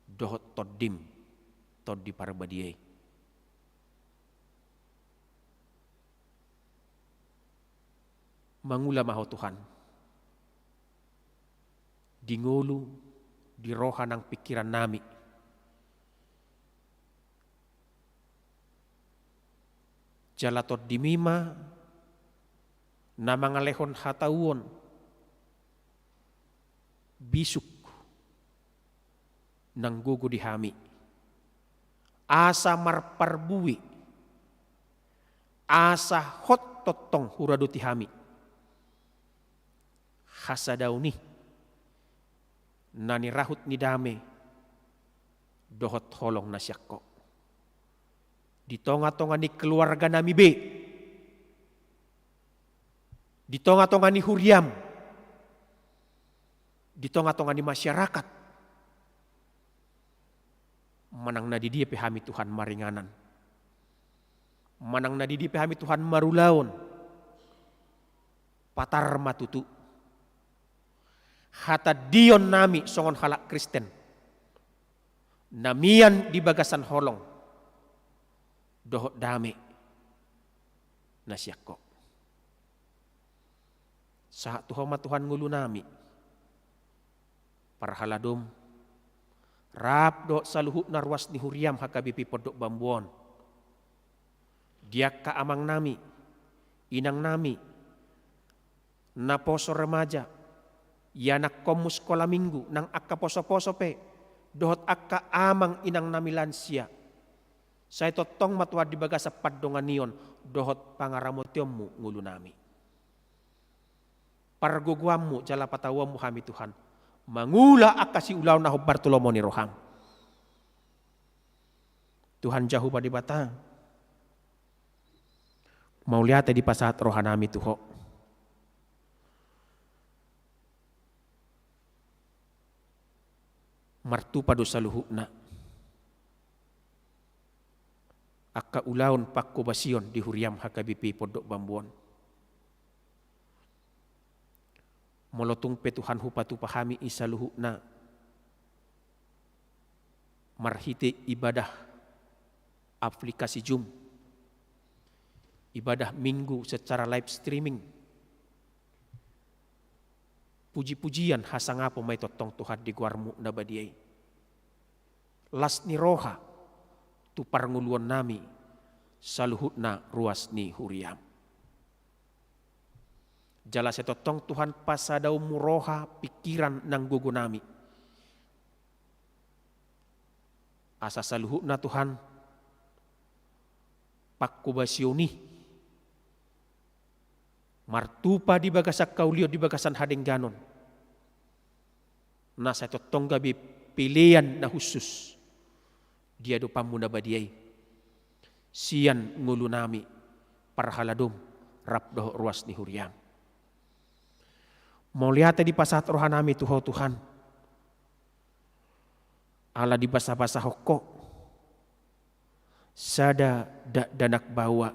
dohot Tondim, Tondi Parbadia i. Mangula ma Ho Tuhan di ngolu, di roha nang pingkirannami. Jala Tondimi ma na mangalehon hatauon bisuk nang gogo di hami, asa marparbue, asa hot tongtong huradoti hami hasadaon i na nirahut ni dame dohot holong na sian Ho di tonga-tonga ni keluarganami be, di tonga-tonga ni huriam, di tonga-tonga ni masyarakat. Manang na di dia pe hami Tuhan maringanan, manang na di dia pe hami Tuhan marulaon, patar ma tutu hatandionnami songon halak Kristen na mian di bagasan holong dohot dame na sian Ho. Sahat tu Ho ma Tuhan ngolunami, parhaladom, rap dohot saluhutna ruas ni huriam H K B P Pondok Bambu on, di angka amangnami, inangnami, naposo remaja, ianakkonmu sikola minggu, nang angka poso-poso pe, dohot angka amang inangnami lansia. Sai tongtong ma Tuhan di bagasan pandonganion dohot pangaramotionmu ngolunami. Pargogoanmu jala patauonmu hami Tuhan mangula angka siulaon na hombar tu lomo ni roham. Tuhan Jahowa Debata, mauliate dipasahat rohanami tu Ho. Martupa do saluhutna angka ulaon pangkobasion di huriam H K B P Pondok Bambu on. Molo tung pe Tuhan hupatupa hami i saluhutna marhite ibadah aplikasi Zoom, ibadah Minggu secara live streaming, puji-pujian hasangapon ma i tongtong Tuhan di goarmu na badia i. Las ni roha tu parngoluonnami saluhutna ruas ni huriam. Jala sai tongtong Tuhan pasadaonmu roha, pingkiran nang gogonami, asa saluhutna Tuhan pangkobasion i martupa di bagasan haulion, di bagasan hadengganon, Na sai tongtong gabe pelean na hushus di adopanmu na badia i sian ngolunami, parhaladom rap dohot ruas ni huriam. Mauliate dipasahat rohanami tu Ho Tuhan, ala dibasabasahon Ho sada dakdanak baoa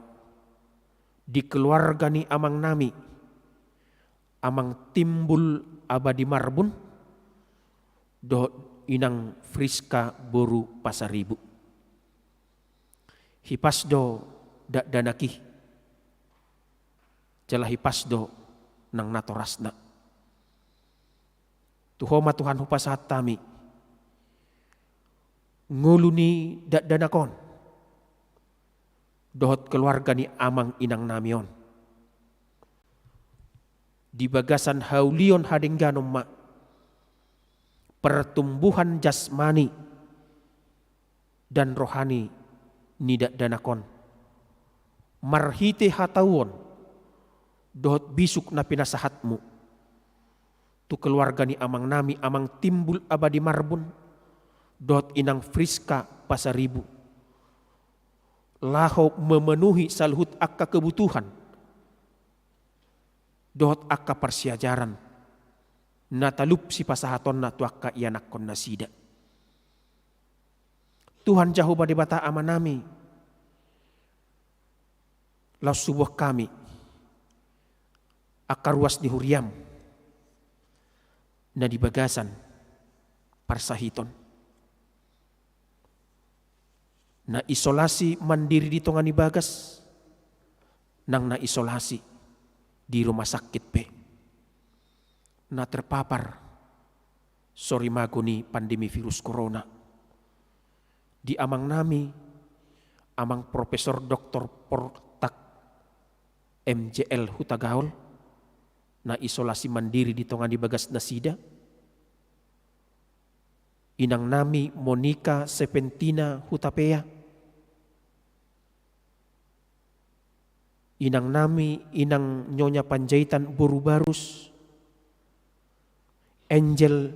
di keluarga ni amangnami, Amang Timbul Abadi Marbun dohot Inang Friska boru Pasaribu. Hipas do dakdanak i, jala hipas do nang natorasna. Tu Ho ma Tuhan hupasahat hami ngolu ni dakdanak on dohot keluarga ni amang inangnami on. Di bagasan haulion hadengganon ma pertumbuhan jasmani dan rohani ni dakdanak on, marhite hatauon dohot bisuk na pinasahatmu tu keluarga ni amangnami, Amang Timbul Abadi Marbun dohot Inang Friska Pasaribu, laho memenuhi saluhut angka kebutuhan dohot angka parsiajaran na talup sipasahatonna tu angka ianakkon nasida. Tuhan Jahowa Debata Amanami, laos huboan hami angka ruas ni huriam na di bagasan parsahiton, na isolasi mandiri di tonga ni bagas, nang na isolasi di rumah sakit pe, na terpapar sorimago ni pandemi virus corona. Di amangnami, Amang Profesor Doktor Portak M J L Hutagaol, na isolasi mandiri di tonga ni bagas nasida. Inangnami Monika Sepentina Hutapea. Inangnami Inang Nyonya Panjaitan boru Barus. Angel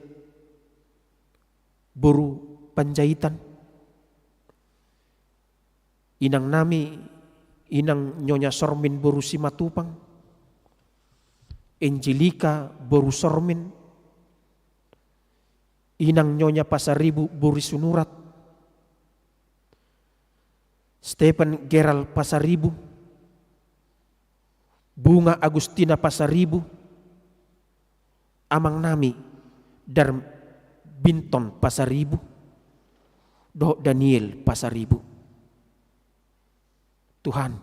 boru Panjaitan. Inangnami Inang Nyonya Sormin boru Simatupang. Angelika boru Sormin. Inang Nyonya Pasaribu boru Sinurat. Stephen Geral Pasaribu. Bunga Agustina Pasaribu. Amangnami Darbinton Pasaribu dohot Daniel Pasaribu. Tuhan,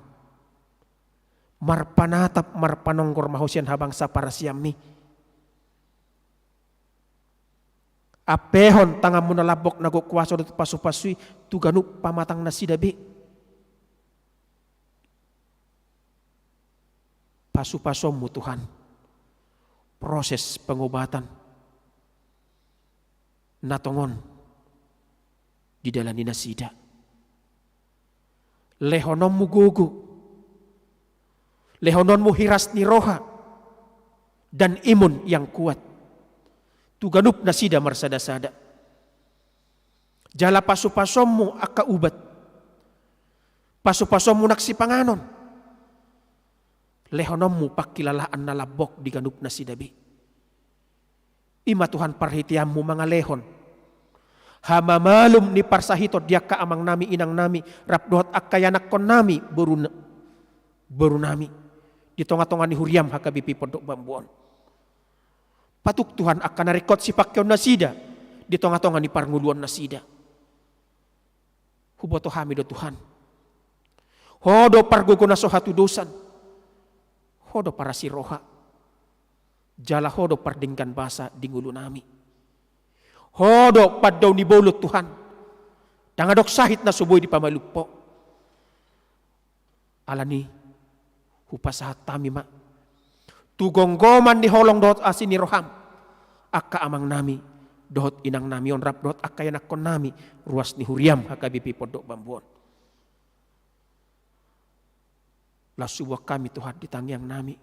marpanatap marpanonggor ma Ho sian habangsa parasianmi. Ampehon tanganmu na lambok na gok kuasa dohot pasupasu i tu ganup pamatang nasida be. Pasupasuonmu Tuhan, proses pengobatan na tongon didalani nasida. Lehononmu gogo, lehononmu hiras ni roha dan imun yang kuat tu ganup nasida marsadasada. Jala pasupasuonmu angka ubat, pasupasuonmu nang sipanganon, lehononmu pangkilalaan na lambok di ganup nasida be. I ma Tuhan parhiteanmu mangalehon hamamalum ni parsahiton di angka amangnami inangnami rap dohot angka ianakkonnami boru, borunami di tongatonga ni huriam H K B P Pondok Bambu on. Patuk Tuhan angka na ringkot sipangkeon nasida di tongatonga ni parngoluon nasida. Huboto hami do Tuhan, Ho do pargogo na so hatudosan, Ho do parasi roha, jala Ho do pardenggan basa di ngolunami. Ho do pandao ni bolon Tuhan, ndang adong sahit na so boi dipamalum Ho. Alani i hupasahat hami ma tu gomgoman ni holong dohot asi ni roham angka amangnami dohot inangnami on rap dohot angka ianakkonnami ruas ni huriam H K B P Pondok Bambu on. Laos huboan hami Tuhan di tangiangnami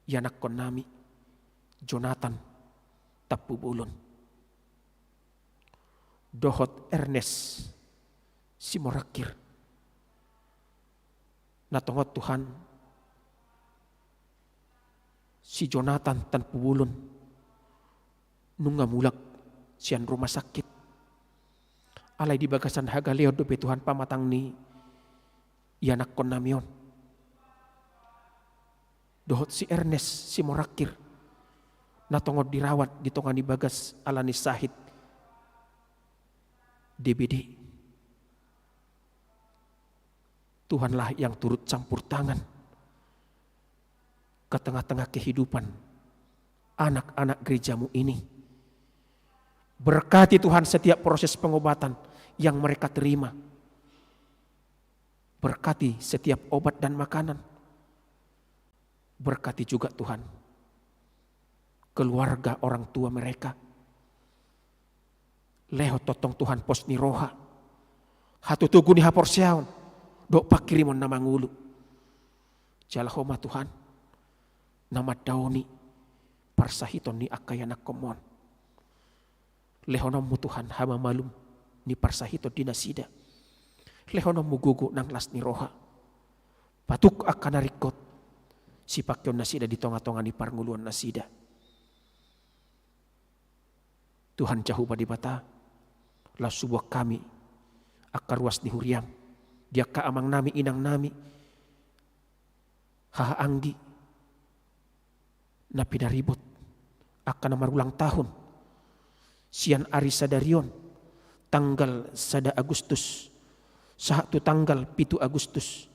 ianakkonnami Jonathan Tampubolon, dohot Ernest Simorangkir. Na tongon Tuhan, si Jonathan Tampubolon nunga mulak sian rumah sakit. Alai di bagasan hagalehon dope Tuhan pamatang ni ianakkonnami on. Dohot si Ernest Simorangkir, na tongon dirawat di tonga ni bagas ala ni sahit D B D. Tuhanlah yang turut campur tangan ke tengah-tengah kehidupan anak-anak gerejamu ini. Berkati Tuhan setiap proses pengobatan yang mereka terima. Berkati setiap obat dan makanan. Berkati juga Tuhan keluarga orang tua mereka. Lehon tongtong Tuhan pos ni roha, hatotogu ni haporseaon, dohot pangkirimon na mangolu. Jala Ho ma Tuhan na mandaoni parsahiton ni angka ianakkonmu on. Lehononmu Tuhan hamamalum ni parsahiton di nasida. Lehononmu gogo nang las ni roha. Patuk angka na ringkot, sipangkeon nasida di tonga-tonga ni parngoluon nasida. Tuhan Jahowa Debata, laos huboan hami angka ruas ni huriam, di angka amangnami, inangnami, haha anggi na pinaribot, angka na marulang tahun, sian ari sadari on, tanggal sada Agustus sahat tu tanggal pitu Agustus,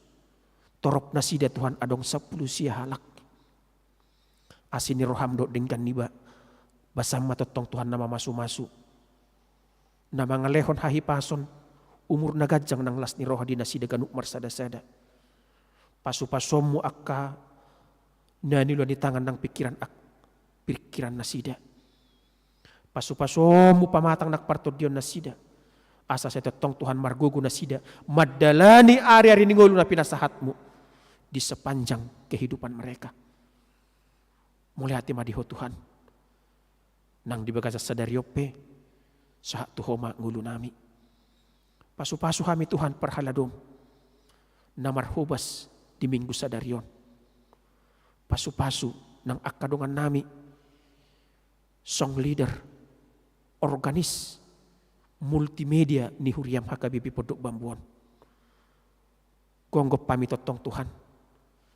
torop nasida Tuhan adong sampulu sia halak. Asi ni roham dohot denggan ni ba-, basam ma tongtong Tuhan na mamasumasu, na mangalehon hahipason, umur na ganjang nang las ni roha di nasida ganup marsada-sada. Pasupasuonmu angka na niula ni tangan nang pingkiran ak-, pingkiran nasida. Pasupasuonmu pamatang nang partondion nasida. Asa sai tongtong Tuhan margogo nasida mandalani ari-ari ni ngolu na pinasahatmu di sepanjang kehidupan mereka. Mauliate ma di Ho Tuhan, nang di bagasan sadari on pe, sahat tu Ho ma ngolunami. Pasupasu hami Tuhan parhaladom na marhobas di minggu sadari on. Pasupasu nang angka dongannami, song leader, organis, multimedia ni huriam H K B P Pondok Bambu on. Gonggom hami tongtong Tuhan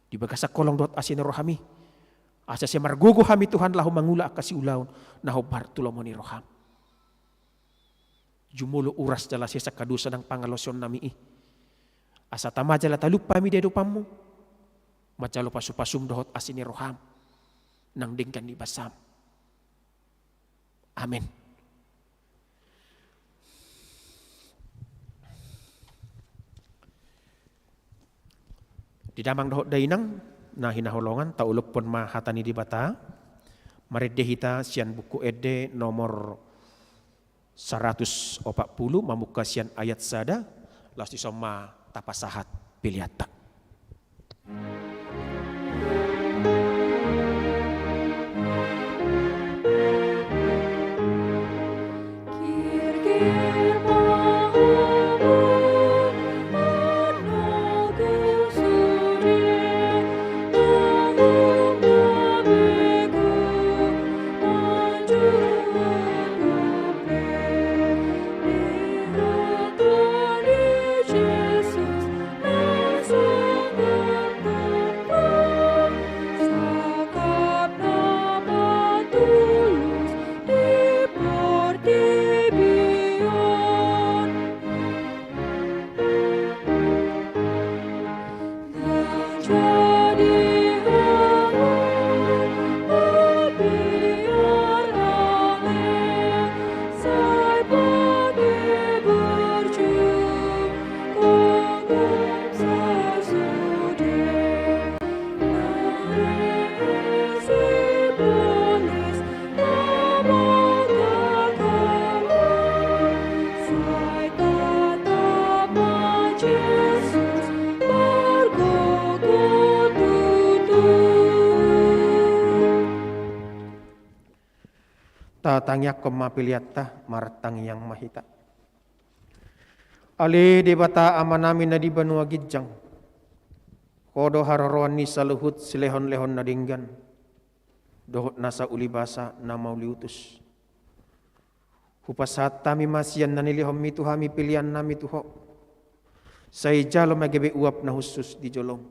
di bagasan holong dohot asi ni rohami, asa sai margogo hami Tuhan laho mangula angka siulaon na hombar tu lomo ni roham. Jumolo uras jala sesa angka dosa nang pangalaosionnami i, asa tama jala talup hami di adopanmu manjalo pasupasum dohot asi ni roham nang denggan ni basam. Amen. Di damang dohot dainang na hinaholongan, taolophon ma hata ni Debata. Marende hita sian Buku Ende nomor saratus opat pulu, mamungka sian ayat sada, laos dison ma tapasahat peleanta. Tangiangkon ma peleanta, martangiang ma hita. Ale Debata Amanami na di banua ginjang, Ho do haroroan ni saluhut silehonlehon na denggan dohot nasa ulibasa na mauliutus. Hupasahat hami ma sian na nilehonmi tu hami peleannami tu Ho. Sai jalo ma gabe uap na hushus di jolom.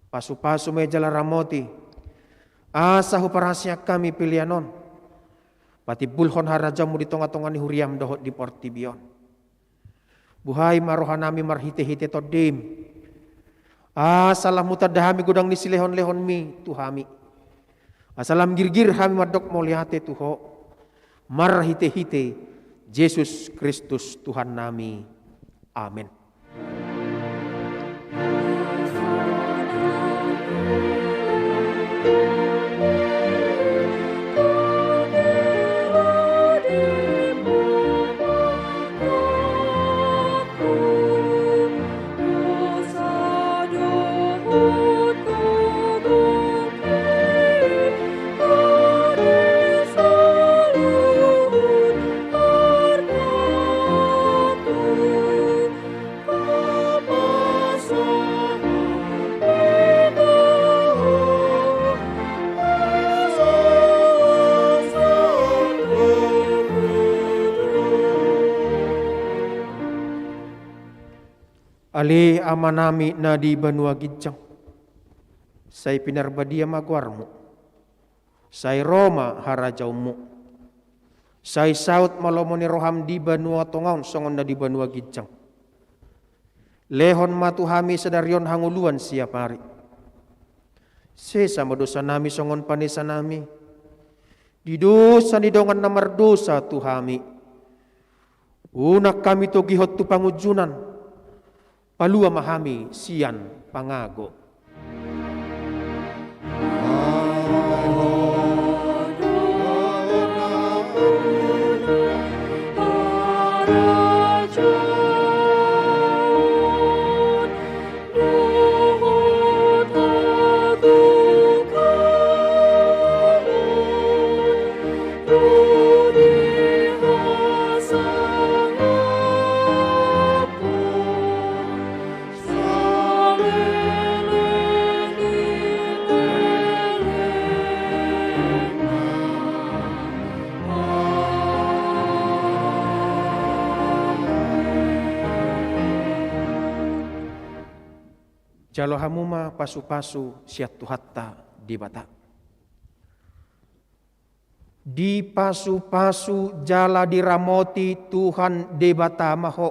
Pasupasu ma i jala ramoti, asa huparhaseang hami pelean on, patimbulhon harajaonmu di tongatonga ni huriam dohot di portibi on. Buhai ma rohanami marhitehite Tondim, asa lam hutanda hami godang ni silehonlehonmi tu hami, asa lam girgir hami mandok mauliate tu Ho, marhitehite Jesus Kristus Tuhannami. Amen. Ale Amanami na di banua ginjang, sai pinarbadia ma goarmu. Sai ro ma harajaonmu. Sai saut ma lomo ni roham di banua tonga on songon na di banua ginjang. Lehon ma tu hami sadari on hangoluan siapari. Sesa ma dosanami songon panesanami di dosa ni dongan na mardosa tu hami. Unang hami togihon tu pangunjunan, palua ma hami sian pangago. Jalo hamu ma pasupasu sian Tuhanta Debata. Dipasupasu jala diramoti Tuhan Debata ma ho.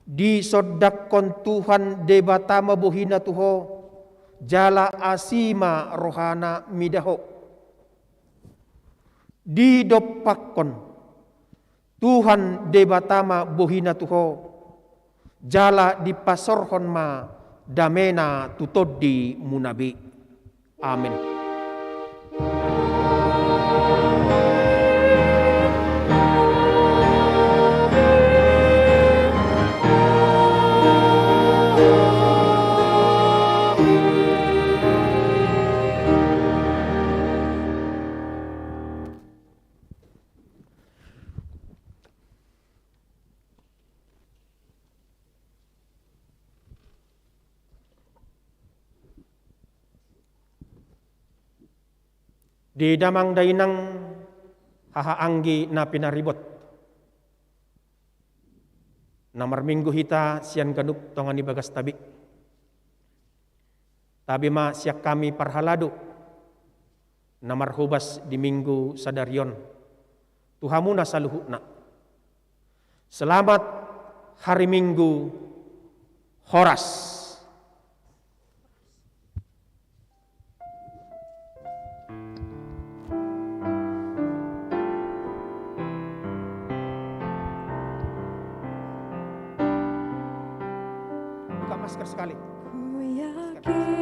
Disondangkon Tuhan Debata ma bohina tu ho, jala asi ma rohana mida ho. Didompakkon Tuhan Debata ma bohina tu ho, jala dipasorhon ma damena tu tondimuna be. Amen. Di damang dainang, haha anggi na pinaribot, na marminggu hita sian ganup tonga ni bagasta be. Tabe ma sian hami parhalado na marhobas di Minggu sadari on tu hamuna saluhutna. Selamat hari Minggu, horas. Buka masker sekali. Ku yakin